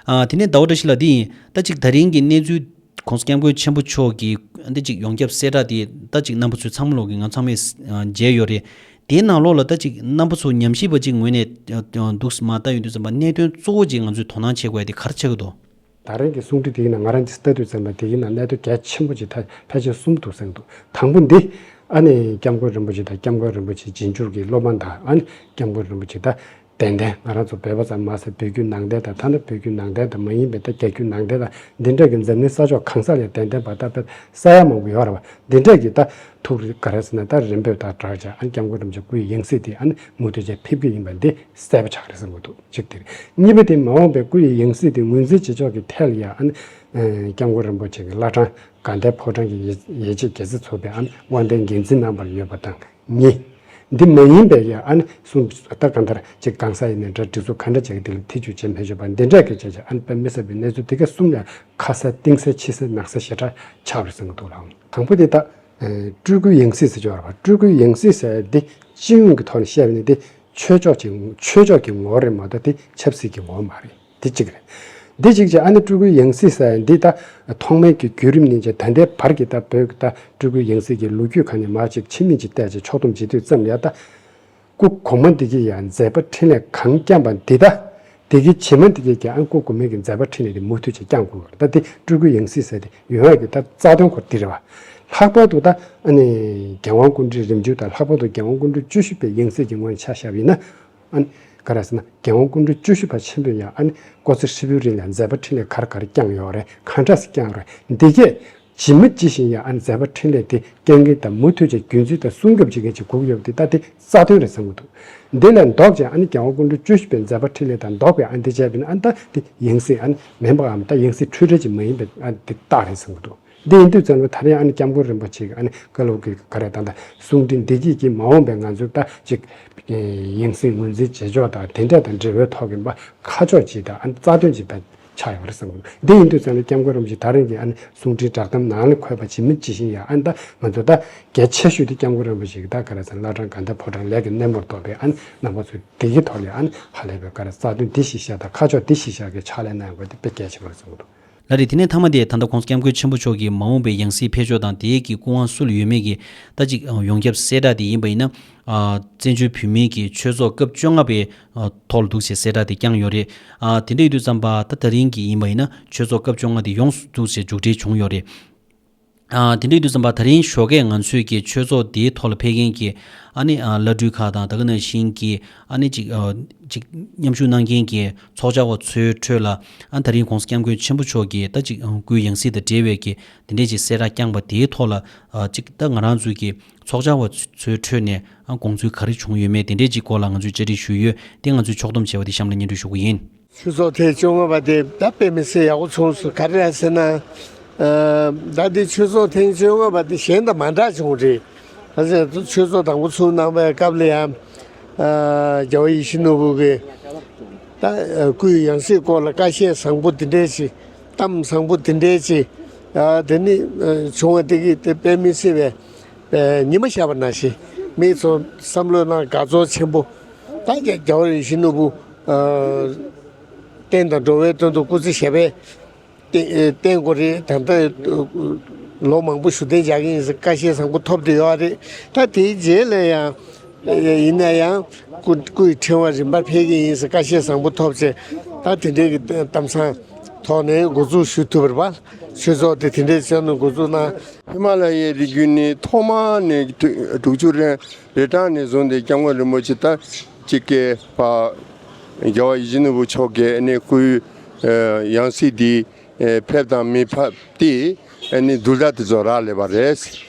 ཨ་དེ་ནས་ཟླ་བ་བཀྲ་ཤིས་ལགས། འདི་ཡིན་ད་ཅིག་ད་རིང་གི་གནས་ཚུལ། ༸གོང་ས་༸སྐྱབས་མགོན་ཆེན་པོ་མཆོག་གིས་འདི་ཅིག་ཡོངས་ཁྱབ་གསལ་བསྒྲགས་དེ་ད་ཅིག་རྣམ་པ་ཚོས་ཚང་མ་ལོག་གི་ང་ཚང་མས་མཇལ་ཡོད་རེད། དེའི་ནང་ལོགས་ལ་ད་ཅིག་རྣམ་པ་ཚོ་ཉམས་ཞིབ་པ་ཅིག་ངོས་ནས་འདུག་སེ་མ་ལྟ་ཡོང་དུས་ཙམ་པ་གནད་དོན་གཙོ་བོ་ཅིག་ང་ཚོས་དོ་སྣང་བྱེད་དགོས་ཡ་དེ་ག་རེ་ཆགས་ཀྱི་འདུག་ད་རིང་གི་གསུང་འཕྲིན་དེའི་ནང་ང་རང་གིས་ལྟ་དུས་ཙམ་པ་དེའི་ནང་གནད་དོན་གལ་ཆེན་པོ་ཅིག་ད་ཕལ་ཆེར་གསུམ་འདུག་བསམ་གྱི་འདུག་དང་པོ་འདི་ཨ་ནི་སྐྱབས་མགོན་རིན་པོ་ཆེ་དང་སྐྱབས་མགོན་རིན་པོ་ཆེ་རྗེས་འཇུག་གི་སློབ་མ་དང་ཨ་ནི་སྐྱབས་མགོན་རིན་པོ་ཆེ་ད། ཏན་ཏན་ང་རང་ཚོ་བོད་པ་ཙམ་མ་ཟད་བོད་བརྒྱུད་ནང་བསྟན་དང་ཐ་ན་བོད་བརྒྱུད་ནང་བསྟན་དང་མ་ཡིན་པའི་ད་རྒྱ་བརྒྱུད་ནང་བསྟན་དང་འདི་འདྲ་གི་འཛམ་གླིང་ས་ཕྱོགས་གང་ས་ལ་ཏན་ཏན་བ་ད་བོད་ས་ཡ་མང་པོ་ཡོད་རེད་བ། འདི་འདྲ་གི་ད་ཐུགས་རེ་ག་རེ་ཟེར་ན་ད་རིམ་པས་ད་དྲག་ཅིག་ཨ་ནི་སྐྱབས་མགོན་རིན་པོ་ཆེ་སྐུའི་ཡང་སྲིད་དེ་ཨ་ནི་མུ་མཐུད་བྱས་ཕེབས་ཀྱི་ཡིན་པ་འདི་གསལ་པོ་ཆགས་རེད་བསམ་གྱི་འདུག་གཅིག་དེ་རེད། གཉིས་པ་དེ་མ་འོངས་པའི་སྐུའི་ཡང་སྲིད་དེ་ངོས་འཛིན་བྱེད་ཕྱོགས་ཀྱི་ཐད་ལ་ཡང་ཨ་ནི་སྐྱབས་མགོན་རིན་པོ་ཆེ་གི་བླ་བྲང་དགའ་ལྡན་ཕོ་བྲང་གི་ཡིད་ཆེས་རྒྱལ་སྲིད་ཚོགས་པའི་ཨ་ནི་དབང་ལྡན་འགན་འཛིན་གནང་བར་ཡོད་པ་དང་། གཉིས། འདི་མ་ཡིན་པའི་ཡ་ཨ་ནི་གསུང་ད་གང་ལྟར་ཅིག་གང་ཟག་ཡིན་ནའི་འདྲ་སྒྲིག་འཛུགས་ག་འདྲ་བྱེད་ཀྱི་དེ་ལ་ཐེ་བྱུས་བྱེད་མི་ཆོག་པ་འདི་འདྲ་གི་བྱས་བྱས་ཨ་ནི་དཔེ་མི་སྲིད་པའི་གནས་ཚུལ་འདི་ག་གསུམ་ལ་ཁ་གསལ་གཏིང་གསལ་ཕྱི་གསལ་ནང་གསལ་ཞེ་དྲག་ཆགས་རེད་བསམ་གྱི་འདུག་ལགས། དང་པོ་དེ་ད་སྤྲུལ་སྐུའི་ཡང་སྲིད་ཟེར་གྱི་ཡོད་རེད་པ། སྤྲུལ་སྐུའི་ཡང་སྲིད་ཟེར་འདི་སྤྱི་ཡོངས་ཀྱི་ཐོག་ནས་བཤད་པ་ནི་དེ་ཆོས་ཕྱོགས་ཀྱི་ཆོས་ཕྱོགས་ཀྱི་ངོ་བོ་རེད་མ་གཏོགས་དེ་ཆབ་སྲིད་ཀྱི་ངོ་བོ་མ་རེད། འདི་གཅིག་རེད། འདི་གཅིག་བྱས་ཨ་ནི་སྤྲུལ་སྐུའི་ཡང་སྲིད་ཟེར་ཡ་འདི་ད་ཐོག་མའི་གི་བརྒྱུད་རིམ་ནས་བྱས་ད་ལྟའི་བར་གྱི་ད་བོད་ཀྱི་ད་སྤྲུལ་སྐུའི་ཡང་སྲིད་ཀྱི་ལོ་རྒྱུས་ཁག་ནས་མར་ཅིག་ཕྱི་མིག་ཅིག་བལྟས་བྱས་ཕྱོགས་བསྡོམས་བྱེད་དུས་ཙམ་ལ་ཡ་ད་སྐུ་གོང་མ་འདི་གིས་ཡ་མཛད་པ་འཕྲིན་ལས་གང་བསྐྱངས་པ་འདི་ད་འདི་གི་རྗེས་མ་འདི་གིས་ཀྱང་ཨ་སྐུ་གོང་མའི་གི་མཛད་པ་འཕྲིན་ལས་འདི་མུ་མཐུད་ཅིག་བསྐྱང་དགོས་པ་རེད། ད་འདི་སྤྲུལ་སྐུའི་ཡང་སྲིད་ཟེར་ཏེ་ཡོང་ཡ་གི་ད་རྩ་དོན་སྐོར་འདི་རེད་བ། ལྷག་པར་དུ་ད་ཨ་ནི་རྒྱལ་དབང་སྐུ་ཕྲེང་རིམ་བྱོན་དང་ལྷག་པར་དུ་རྒྱལ་དབང་སྐུ་ཕྲེང་བཅུ་བཞི་པའི་ཡང་སྲིད་ཀྱི་ངོས་ནས་ཆ་བཞག་པ་ཡིན་ན། ཨ་ནི་ག་རེ་ཟེར་ན་རྒྱལ་དབང་སྐུ་ཕྲེང་བཅུ་བཞི་པ་ཆེན་པོས་ཡང་ཨ་ནི་སྐུ་ཚེ་ཧྲིལ་པོའི་རིང་ལ་མཛད་པ་འཕྲིན་ལས་ག་རེ་ག་རེ་བསྐྱངས་ཡོད་རེད། ག་འདྲ་སེ་བསྐྱངས་ཡོད་རེད། འདི་གས་ཇི་མ་ཇི་བཞིན་ཡང་ཨ་ནི་མཛད་པ་འཕྲིན་ལས་དེ་བསྐྱང་མཁན་དང་མུ་མཐུད་ཀྱི་རྒྱུན་འཛིན་དང་སྲུང་སྐྱོབ་བྱེད་མཁན་ཅིག་དགོས་ཀྱི་ཡོད་པ་དེ་ད་དེ་རྩ་དོན་རེད་བསམ་གྱི་འདུག་འདི་ལས་ལྡོག་ཅིག་ཨ་ནི་རྒྱལ་དབང་སྐུ་ཕྲེང་བཅུ་བཞི་པའི་མཛད་པ་འཕྲིན་ལས་དང་ལྡོག་པའི་ཨ་ནི་འདི་བྱས་པ་ཡིན་ན་ཨ་ནི་ད་དེ་ཡང་སྲིད་ཨ་ནི་མིན་པའམ་ད་ཡང་སྲིད་འཁྲུལ་བྲལ་ཅིག་མ་ཡིན་པའི་ཨ་ནི་དེ་རྟགས་རེད་བསམ་གྱི་འདུག་འདི་ཡིན་དུས་ཙམ་ལ་ད་རེས་ཨ་ནི་སྐྱབས་མགོན་རིན་པོ་ཆེ་གིས་ཨ་ནི་བཀའ་སློབ་ཀྱི་ག་རེ་ད་ལྟ་གསུང་འཕྲིན་འདི་གྱིས་ཀྱིས་མ་འོངས་པའི་ང་ཚོའི་ད་ཅིག་ཡང་སྲིད་ངོས་འཛིན་བྱེད་ཕྱོགས་དང་དེ་འདྲ་དང་འབྲེལ་བའི་ཐོག་གི་མ་ཁ་ཕྱོགས་ཅིག་དང་ཨ་ནི་རྩ་དོན་ཅིག་ད་ཆགས་ཡོད་རེད་བསམ་གྱི་འདུག་འདི་ཡིན་དུས་ཙམ་ལ་སྐྱབས་མགོན་རིན་པོ་ཆེ་ད་རིང་གི་ཨ་ནི་གསུང་འཕྲིན་བསྒྲགས་གཏམ་ནང་ལ་འཁོད་པ་ཇི་མ་ཇི་བཞིན་ཡང་ཨ་ནི་ད་ང་ཚོ་ད་གལ་ཆེ་ཤོས་དེ་སྐྱབས་མགོན་རིན་པོ་ཆེ་གི་ད་ག་རེ་ཟེར་བླ་བྲང་དགའ་ལྡན་ཕོ་བྲང་ལས་ཀྱི་སྣེ་མོར་གཏོགས་པའི་ཨ་ནི་རྣམ་པ་ཚོས་དེ་གི་ཐོག་ལ་ཨ་ནི་ཧ་ལས་པའི་ག་རེ་རྩ་དོན་འདི་ཞིག་བཞག་དང་ཁ་ཕྱོགས་འདི་ཞིག་བཞག་གི་ཕྱག་ལས་གནང་དགོས་དེ་དཔེ་གལ་ཆེན་པོ་རེད་བསམ་གྱི་འདུག་ལགས་རེད། དེ་ནས་མཐའ་མ་དེ་ད་ལྟ་༸གོང་ས་༸སྐྱབས་མགོན་ཆེན་པོ་མཆོག་གི་མ་འོངས་པའི་ཡང་སྲིད་ཕེབས་ཕྱོགས་དང་དེའི་གི་སྐུ་དབང་སུ་ལ་ཡོད་མེད་ཀྱི་ད་ཅིག་ཡོངས་ཁྱབ་གསལ་བསྒྲགས་དེ་ཡིན་པ་ཡིན་ན། བཙན་བྱོལ་བོད་མིའི་གི་ཆོས་ཚོགས་སྐབས་བཅོ་ལྔ་པའི་ཐོག་ལ་འདུག་སེ་གསལ་བསྒྲགས་དེ་བསྐྱངས་ཡོད་རེད། དེ་འདྲ་ཡིན་དུས་ཙམ་པ་ད་ད་རིང་གི་ཡིན་པ་ཡིན་ན་ཆོས་ཚོགས་སྐབས་བཅོ་ལྔ་དེ་ཡོངས་སུ་འདུག་སེ་མཇུག་སྒྲིལ་བྱུང་ཡོད་རེད། དེ་འདྲ་ཡིན་དུས་ཙམ་པ་ད་རིང་ཞོགས་ཀས་ང་ཚོས་ཀྱི་ཆོས་ཚོགས་དེའི་ཐོག་ལ་ཕེབས་མཁན་གྱི་ཨ་ནི་བླ་སྤྲུལ་ཁག་དང་ད་ག་ནང་བཞིན་གྱི་ཨ་ནི་ཅིག་ཅིག་མཉམ་ཞུགས་གནང་མཁན་གྱི་ཚོགས་བཅར་བ་ཚོའི་ཁྲོད་ལ་ཨ་ད་རིང་༸གོང་ས་༸སྐྱབས་མགོན་ཆེན་པོ་མཆོག་གི་ད་ཅིག་སྐུའི་ཡང་སྲིད་དང་འབྲེལ་བའི་གི་དེ་འདྲས་ཅིག་གསལ་བསྒྲགས་བསྐྱངས་པ་དེའི་ཐོག་ལ་ཅིག་ད་ང་རང་ཚོའི་གི་ཚོགས་བཅར་བ་ཚོའི་ཁྲོད་ནས་ཨ་དགོངས་ཚུལ་ག་རེ་བྱུང་ཡོད་མེད་དེ་འདྲས་ཅིག་སྐོར་ལ་ང་ཚོས་བཅར་འདྲི་ཞུས་ཡོད། དེ་ང་ཚོས་ཕྱོགས་བསྡོམས་བྱས་པ་དེ་གཤམ་ལ་སྙན་སྒྲོན་ཞུ་གི་ཡིན། ཆོས་ཚོགས་ཐེངས་བཅོ་ལྔ་པ་དེ་ད་དཔེ་མི་སྲིད་ཡག་པོ་སོང་སོང་། ག་རེ་རེད་ཟེར་ན། ཨ། ད་འདི་ཆོས་ཚོགས་ཐེངས་བཅོ་ལྔ་པ་འདི་གཞན་དང་མ་འདྲ་བྱུང་རེད། ད་ཆོས་ཚོགས་དང་པོ་ཚུགས་གནང་བའི་སྐབས་ལ་ཡང་། ཨ། རྒྱལ་བ་ཡིད་བཞིན་ནོར་བུ་གི་ད་སྐུའི་ཡང་སྲིད་སྐོར་ལ་ཀ་བཤད་བཟང་པོ་འདི་འདྲས་ཅིག་གཏམ་བཟང་པོ་འདི་འདྲས་ཅིག་ཨ། དེ་ནི་ཨ། བྱུང་བ་དེ་གིས་དེ་དཔེ་མི་སྲིད་པའི་ཉི་མ་ཤར་བ་ནང་བཞིན། མི་ཚོ་བསམ་བློའི་ནང་དགའ་ཚོར་ཆེན་པོ། ད་རྒྱལ་བ་ཡིད་བཞིན་ནོར་བུ། ཨ། བསྟན་དང་འགྲོ་བའི་དོན་དུ་སྐུ་ཚེ་ཞབས་པད་བརྟན་བརྟན་དགོས་རེད། ད་ལྟ་ལོ་མང་པོ་བཞུགས་གདན་འཇགས་ཀྱི་ཡིན་ཟེར་ཁ་ཞེ་བཟང་པོ་ཐོབ་བསྡད་ཡོད་རེད། ད་དེའི་རྗེས་ལ་ཡང་ཡིན་ན་ཡང་སྐུ་སྐུའི་ཕྲེང་བ་རིམ་པ་འཕེལ་གྱི་ཡིན་ཟེར་ཁ་ཞེ་བཟང་པོ་ཐོབ་བྱས། ད་དེ་འདྲའི་གི་གཏམ་བཟང་ཐོག་ནས་འགོ་འཛུགས་ཞུ་ཐུབ་པ་རེད་པ། ཆོས་ཚོགས་དེ་དེ་འདྲའི་བྱས་ནས་འགོ་འཛུགས་གནང་། ཧི་མ་ལ་ཡའི་རི་རྒྱུད་ནི་ཐོག་མ་ནས་དྲུག་ཅུ་རེ་རེ་གྲངས་ནས་བཟུང་སྟེ་སྐྱབས་མགོན་རིན་པོ་ཆེ་ད་ཅིག་གི་པ་རྒྱལ་བ་ཡིད་བཞིན་ནོར་བུ་མཆོག་གི་ཨ་ནི་སྐུའི་ཡང་སྲིད་འདི་ཕེབས་དང་མི་ཕེབས་དེ་ཨ་ནི་འདུལ་བ་དེ་ཚོ་རག་ལས་པ་རེད།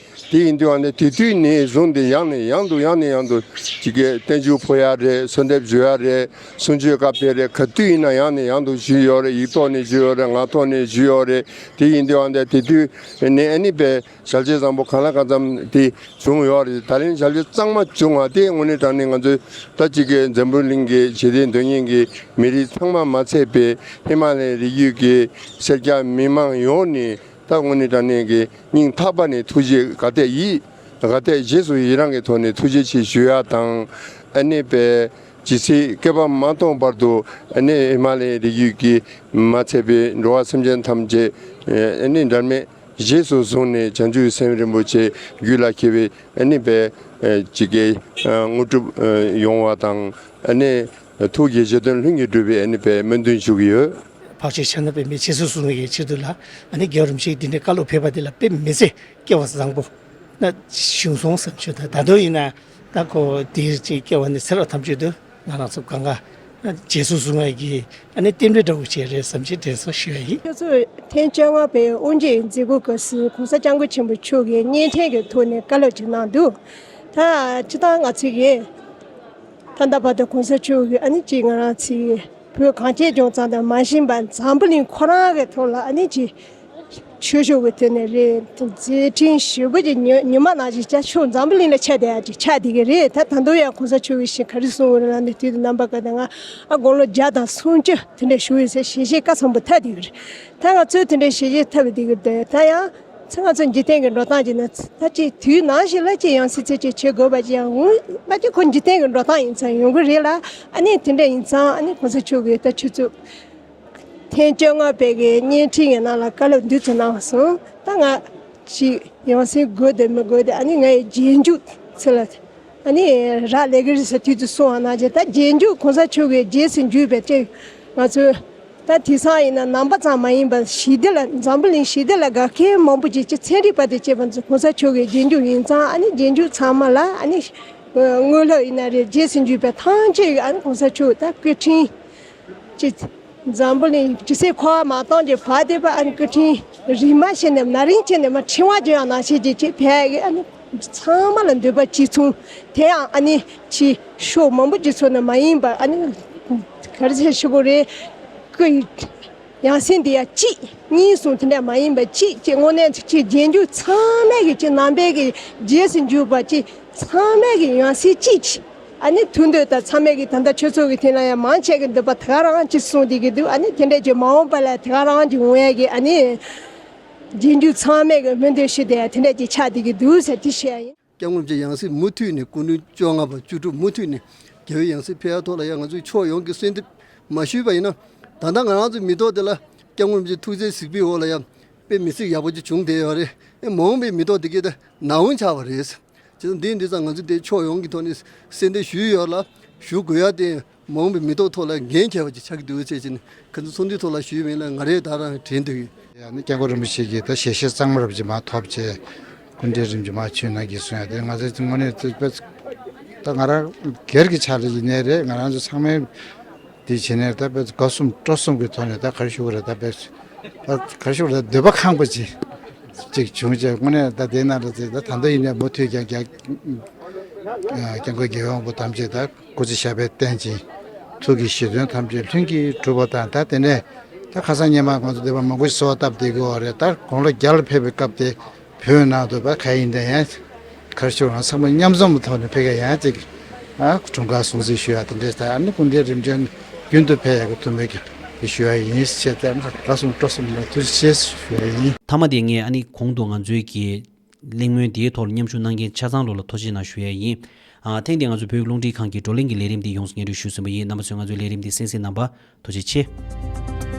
དེ་ཡིན་དུས་ཨ་ནི་དེ་དུས་ནས་བཟུང་སྟེ་ཡང་ནས་ཡང་དུ་ཡང་ནས་ཡང་དུ་ཅིག་གི་བརྟན་བཞུགས་ཕུལ་ཡ་རེད། གསོལ་འདེབས་ཞུ་ཡ་རེད། གསུང་ཆོས་སྐབས་དེ་རེད། ག་དུས་ཡིན་ན་ཡང་ནས་ཡང་དུ་ཞུས་ཡོད་རེད། ཡིག་ཐོག་ནས་ཞུས་ཡོད་རེད། ངག་ཐོག་ནས་ཞུས་ཡོད་རེད། དེ་ཡིན་དུས་ཨ་ནི་དེ་དུས་ནས་ཨ་ནི་པའི་ཞལ་ཆད་བཟང་པོ་གང་ལ་གང་འཚམ་དེ་བྱུང་ཡོད་རེད། ད་རིང་ཞལ་ཆད་གཙང་མ་བྱུང་བ་དེ་དངོས་གནས་དྲང་གནས་ང་ཚོའི་ད་ཅིག་གི་འཛམ་བུ་གླིང་གི་ཞི་བདེ་འདོད་མཁན་གྱི་མི་རིགས་ཚང་མ་མ་ཚད་པའི་ཧི་མ་ལ་ཡའི་རི་རྒྱུད་ཀྱི་སེར་སྐྱ་མི་མང་ཡོངས་ནས་ད་དངོས་གནས་དྲང་གནས་ཀྱི་སྙིང་ཐག་པ་ནས་ཐུགས་རྗེ་ག་དེ་ཡིད་ག་དེ་རྗེས་སུ་ཡི་རང་གི་ཐོག་ནས་ཐུགས་རྗེ་ཆེ་ཞུ་ཡ་དང་། ཨ་ནི་པའི་ཇི་སྲིད་བསྐལ་པ་མ་སྟོངས་བར་དུ་ཨ་ནི་ཧི་མ་ལ་ཡའི་རི་རྒྱུད་ཀྱི་མ་ཚད་པའི་འགྲོ་བ་སེམས་ཅན་ཐམས་ཅད་ཨ་ནི་འབྲལ་མེད་རྗེས་སུ་བཟུང་ནས་བྱང་ཆུབ་སེམས་རིན་པོ་ཆེ་རྒྱུད་ལ་སྐྱེ་བའི་ཨ་ནི་པའི་ཅིག་གི་དངོས་གྲུབ་ཡོང་བ་དང་། ཨ་ནི་ཐུགས་ཀྱི་བཞེད་དོན་ལྷུན་གྱིས་གྲུབ་པའི་ཨ་ནི་པའི་སྨོན་འདུན་ཞུ་གི་ཡོད། འཕགས་ཆེན་ཕྱག་ན་པདྨས་རྗེས་སུ་བཟུང་བའི་ཆེད་དུ་ལ་ཨ་ནི་རྒྱལ་བ་རིན་པོ་ཆེས་འདི་འདྲའི་བཀའ་སློབ་ཕེབས་པ་འདི་ལ་དཔེ་མི་སྲིད་སྐལ་བ་བཟང་པོ་ན་བྱུང་སོང་བསམ་བྱུང་། ད་ད་དུང་ཡིན་ན་ད་ཁོ་དེའི་ཅིག་སྐལ་བ་ནི་ཚེ་རབས་ཐམས་ཅད་དུ་ང་རང་ཚོ་གང་ག་རྗེས་སུ་བཟུང་བའི་གི་ཨ་ནི་རྟེན་འབྲེལ་འདྲ་བོ་ཅིག་རེད་བསམ་གྱི་དྲན་སོང་ཞུ་ཡ་ཡིན། ཁྱོད་ཚོས་ཐེངས་བཅོ་ལྔ་པའི་དབུ་འབྱེད་མཛད་སྒོ་སྐབས་སུ་གོང་ས་སྐྱབས་མགོན་ཆེན་པོ་མཆོག་གིས་བརྙན་འཕྲིན་གྱི་ཐོག་ནས་བཀའ་སློབ་ཅིག་གནང་འདུག་ད་སྤྱིར་བཏང་ང་ཚོ་གིས་ད་ལྟ་བར་དུ་གོང་ས་མཆོག་གིས་ཨ་ནི་ཅིག་ང་རང་ཚོའི་བོད་གངས་ཅན་ལྗོངས་ཙམ་དུ་མ་ཞེན་པར་འཛམ་བུ་གླིང་ཁོ་རང་གི་ཐོག་ལ་ཨ་ནི་ཅིག་ཆོས་ཕྱོགས་ཀྱི་ཐོག་ནས་རེད། མཛད་འཕྲིན་ཞེ་པོ་ཅིག་ཉི་ཉི་མ་ནང་བཞིན་བྱ་ཕྱོགས་འཛམ་བུ་གླིང་ལ་ཁྱབ་བསྡད་ཡ་ཅིག་ཆགས་བསྡད་ཀྱི་རེད། ད་ད་དུང་ཡང་གོང་ས་མཆོག་གིས་ཞིག་ག་རེ་གསུངས་ཡོད་རེད་ལབ་ན། དུས་དང་རྣམ་པ་ཀ་ད་ང་ཨ་དགུང་ལོ་བརྒྱ་དང་སུམ་ཅུ་དེ་འདྲ་བཞུགས་ཡོད་ཟེར་ཞལ་བཞེས་སྐབས་ཚང་པོ་ཐོབ་བསྡད་ཀྱི་རེད། ད་ང་ཚོས་དེ་འདྲའི་ཞལ་བཞེས་ཐོབ་བསྡད་ཀྱི་རེད། ད་ཡང་ཚེ་ང་ཚོ་འཇིག་རྟེན་གྱི་འགྲོ་སྟངས་ཀྱི་ནང་ད་ཅིག་དུས་ནམ་ཞིག་ལ་ཅིག་ཡང་སྲིད་ཚེ་ཅིག་བྱེད་དགོས་པ་ཅིག་ཡང་འོང་། ད་ཅིག་ཁོ་འཇིག་རྟེན་གྱི་འགྲོ་སྟངས་ཡིན་ཙང་ཡོང་གི་རེད་ལ། ཨ་ནི་དེ་འདྲ་ཡིན་ཙང་ཨ་ནི་གོང་ས་མཆོག་གིས་ད་ཆུ་ཚོད་ཐེངས་བཅོ་ལྔ་པའི་གི་བརྙན་འཕྲིན་གྱི་ནང་ལ་བཀའ་སློབ་འདི་ཚོ་གནང་སོང་། ད་ང་ཅིག་ཡང་སྲིད་དགོས་དེ་མི་དགོས་དེ་ཨ་ནི་ངའི་རྗེས་འཇུག་ཚོ་ལ་ཨ་ནི་རག་ལས་ཀྱི་རེད་ཟེར་དུས་ཚོད་སོང་བ་ནང་བཞིན། ད་རྗེས་འཇུག་གོང་ས་མཆོག་གི་རྗེས་སུ་འཇུག་པའི་ཚེ་ང་ཚོས་ད་དེང་སང་ཡིན་ན་ནང་པ་ཙམ་མ་ཡིན་པར་ཞི་བདེ་ལ་འཛམ་བུ་གླིང་ཞི་བདེ་ལ་དགའ་མཁན་མང་པོ་ཅིག་ཅིག་ཚན་རིག་པ་དང་བཅས་པ་ཚོ་གོང་ས་མཆོག་གི་རྗེས་འཇུག་ཡིན་ཙང་། ཨ་ནི་རྗེས་འཇུག་ཚང་མ་ལ་ཨ་ནི་དངོས་སློབ་ཡིན་ན་རེད། རྗེས་སུ་འཇུག་པའི་ཐམས་ཅད་ཀྱི་ཨ་ནི་གོང་ས་མཆོག་ད་སྐུ་ཕྲེང་ཅིག་འཛམ་བུ་གླིང་ཇི་སྲིད་འཁོར་བ་མ་སྟོངས་ཀྱི་བར་དེ་བར་ཨ་ནི་སྐུ་ཕྲེང་རིམ་པ་བྱས་ནས་ན་རིམ་བྱས་ནས་མར་ཕྲེང་བ་བརྗོད་ཡག་ནང་བཞིན་ཅིག་ཅིག་ཕེབས་ཡག་གི་ཨ་ནི་ཚང་མ་ལ་འདོད་པ་གཅིག་མཚུངས། དེ་ཡང་ཨ་ནི་ཅིག་ཕྱོགས་མང་པོ་ཅིག་ཚོ་ནས་མ་ཡིན་པར་ཨ་ནི་ག་རེ་ཟེར་ཞུ་དགོས་རེད། སྐུ་ཡི་ཡང་སྲིད་འདི་ཡང་གཅིག་གཉིས་གསུམ་དེ་འདྲ་མ་ཡིན་པར་གཅིག་ཅིག་དངོས་གནས་ཅིག་རྗེས་འཇུག་ཚང་མས་ཀྱི་ཅིག་ནང་པའི་གི་རྗེས་སུ་འཇུག་པ་ཅིག་ཚང་མས་ཀྱི་ཡང་སྲིད་གཅིག་ཅིག་ཨ་ནི་ཐུག་འདོད་དང་། ཚང་མས་ཀྱི་ད་ལྟ་ཆོས་ཚོགས་ཀྱི་ཐད་ལ་ཡང་མང་ཆེ་གི་འདོད་པ་དེ་ག་རང་ཅིག་གསུངས་བསྡད་ཀྱི་འདུག་ཨ་ནི་དེ་འདྲ་ཅིག་མ་འོངས་པ་ལ་དེ་ག་རང་ཅིག་འོང་ཡ་གི་ཨ་ནི་རྗེས་འཇུག་ཚང་མས་ཀྱི་སྨོན་འདུན་ཞུ་བསྡད་ཡ་དེ་འདྲ་ཅིག་ཆགས་བསྡད་ཀྱི་འདུག་ཟེར་དེ་བཤད་ཡ་ཡིན། སྐྱབས་མགོན་གྱི་ཡང་སྲིད་མུ་མཐུད་ནས་སྐུ་ཕྲེང་བཅོ་ལྔ་པ་བཅུ་དྲུག་མུ་མཐུད་ནས་རྒྱལ་བའི་ཡང་སྲིད་ཕེབས་ཡ་ཐོག་ལ་ཡང་ང་ཚོས་ཕྱོགས་ཡོངས་ཀྱི་གསོལ་འདེབས་མ་ཞུས་པ་ཡིན་ན། ད་ལྟ་ང་རང་ཚོའི་མི་ཐོག་དེ་ལ་སྐྱབས་མགོན་གྱི་ཐུགས་རྗེ་གཟིགས་པའི་འོག་ལ་ཡང་དཔེ་མི་སྲིད་ཡག་པོ་ཅིག་བྱུང་བསྡད་ཡོད་རེད། ཨེ་མ་འོངས་པའི་མི་ཐོག་དེ་གས་ད་ནག་འོང་ཆགས་པ་རེད། བྱས་ཙང་འདི་འདི་ཙང་ང་ཚོས་དེ་ཕྱོགས་ཡོངས་ཀྱི་ཐོག་ནས་གསོལ་འདེབས་ཞུས་ཡོད་ལ་ཞུ་དགོས་ཡ་དེ། མ་འོངས་པའི་མི་ཐོག་ཐོག་ལ་འགན་འཁྱེར་བ་ཅིག་ཆགས་ཀྱི་འདུག་ཟེར་བྱས་ནས་ཁ་སང་ཚོགས་འདུའི་ཐོག་ལ་ཞུས་པ་ཡིན་ལ། ང་རས་ད་རང་དྲན་འདུག་ཡ་ནི་སྐྱབས་མགོན་རིན་པོ་ཆེ་གིས་ད་ཞལ་བཞེས་གཙང་མ་རབ་ཅིག་མར་ཐོབ་བྱས། སྐུ་ཕྲེང་རིམ་གྱིས་མར་ཆོས་ནང་གི་གསུང་ཡ་དེ་ང་ཚོའི་དངོས་གནས་དཔེ་ད་ང་རང་སྒེར་གྱི་ཆ་ལ་ཡིན་ནའི་རེད། ང་རང་ཚོ་ཚང་མས་འདི་བྱས་ནས་ད་དཔེ་དགའ་གསུམ་སྤྲོ་གསུམ་གྱི་ཐོག་ནས་ད་ག་རེ་ཞུ་དགོས་རེད། ད་དཔེ་ད་ག་རེ་ཞུ་དགོས་རེད། འདོད་པ་ཁེངས་པ་ཅིག་ཅིག་བྱུང་བྱས། དངོས་གནས་ད་དེ་ནང་ལ་ད་ད་ལྟ་ཡིན་ནའི་མུ་མཐུད་ཀྱང་ཀྱང་སྐྱབས་མགོན་རྒྱལ་བའི་དབང་པོ་ཐམས་ཅད་ད་སྐུ་ཚེ་ཞབས་པད་བརྟན་ཅིང་། ཐུགས་ཀྱི་བཞེད་དོན་ཐམས་ཅད་ལྷུན་གྱིས་གྲུབ་པ་དང་། ད་དེ་ནས་ ད་ཁ་སང་སྔོན་མ་ང་ཚོ་སྡེ་པ་མང་པོ་ཞིག་གསོལ་བ་བཏབ་བསྡད་ཀྱི་ཡོད་རེད། ད་དགུང་ལོ་བརྒྱ་ལ་ཕེབས་པའི་སྐབས་དེ་བོད་ནང་དུ་བ་ག་ཡིན་དེ་ཡང་ག་རེ་ཞུ་རང་ཚང་མ་མཉམ་འཛོམས་ཀྱི་ཐོག་ནས་ཕ་གིར་ཡང་ཅིག་ཨ་འཁྲུངས་སྐར་སྲུང་བརྩི་ཞུ་ཡ་དེ་འདྲས། ད་ཨ་ནི་སྐུ་ཕྲེང་རིམ་བྱོན་རྒྱུན་དུ་ཕེབས་ཡ་གི་ཐུགས་སྨོན་གྱིས་ཞུ་ཡ་ཡིན་ཞེས། ད་ཨ་ནི་ལགས་སོ། སྤྲོ་སེམས་ནས་ཐུགས་རྗེ་ཆེ་ཞུ་ཡ་ཡིན། མཐའ་མ་དེ་ངས་ཨ་ནི་གོང་དུ་ང་ཚོའི་གི་གླེང་མོལ་འདིའི་ཐོག་ལ་མཉམ་ཞུགས་གནང་མཁན་ཆ་ཚང་ལོ་ལ་ཐུགས་རྗེ་གནང་ཞུ་ཡ་ཡིན། ཨ་ཐེངས་འདིར་ང་ཚོ་བོད་ཀྱི་རླུང་འཕྲིན་ཁང་གི་བགྲོ་གླེང་གི་ལས་རིམ་འདི་ཡོངས་སུ་སྙན་སྒྲོན་ཞུས་ཟིན་པ་ཡིན། རྣམ་པ་ཚོས་ང་ཚོའི་ལས་རིམ་འདི་གསན་གཟིགས་གནང་བར་ཐུགས་རྗེ་ཆེ།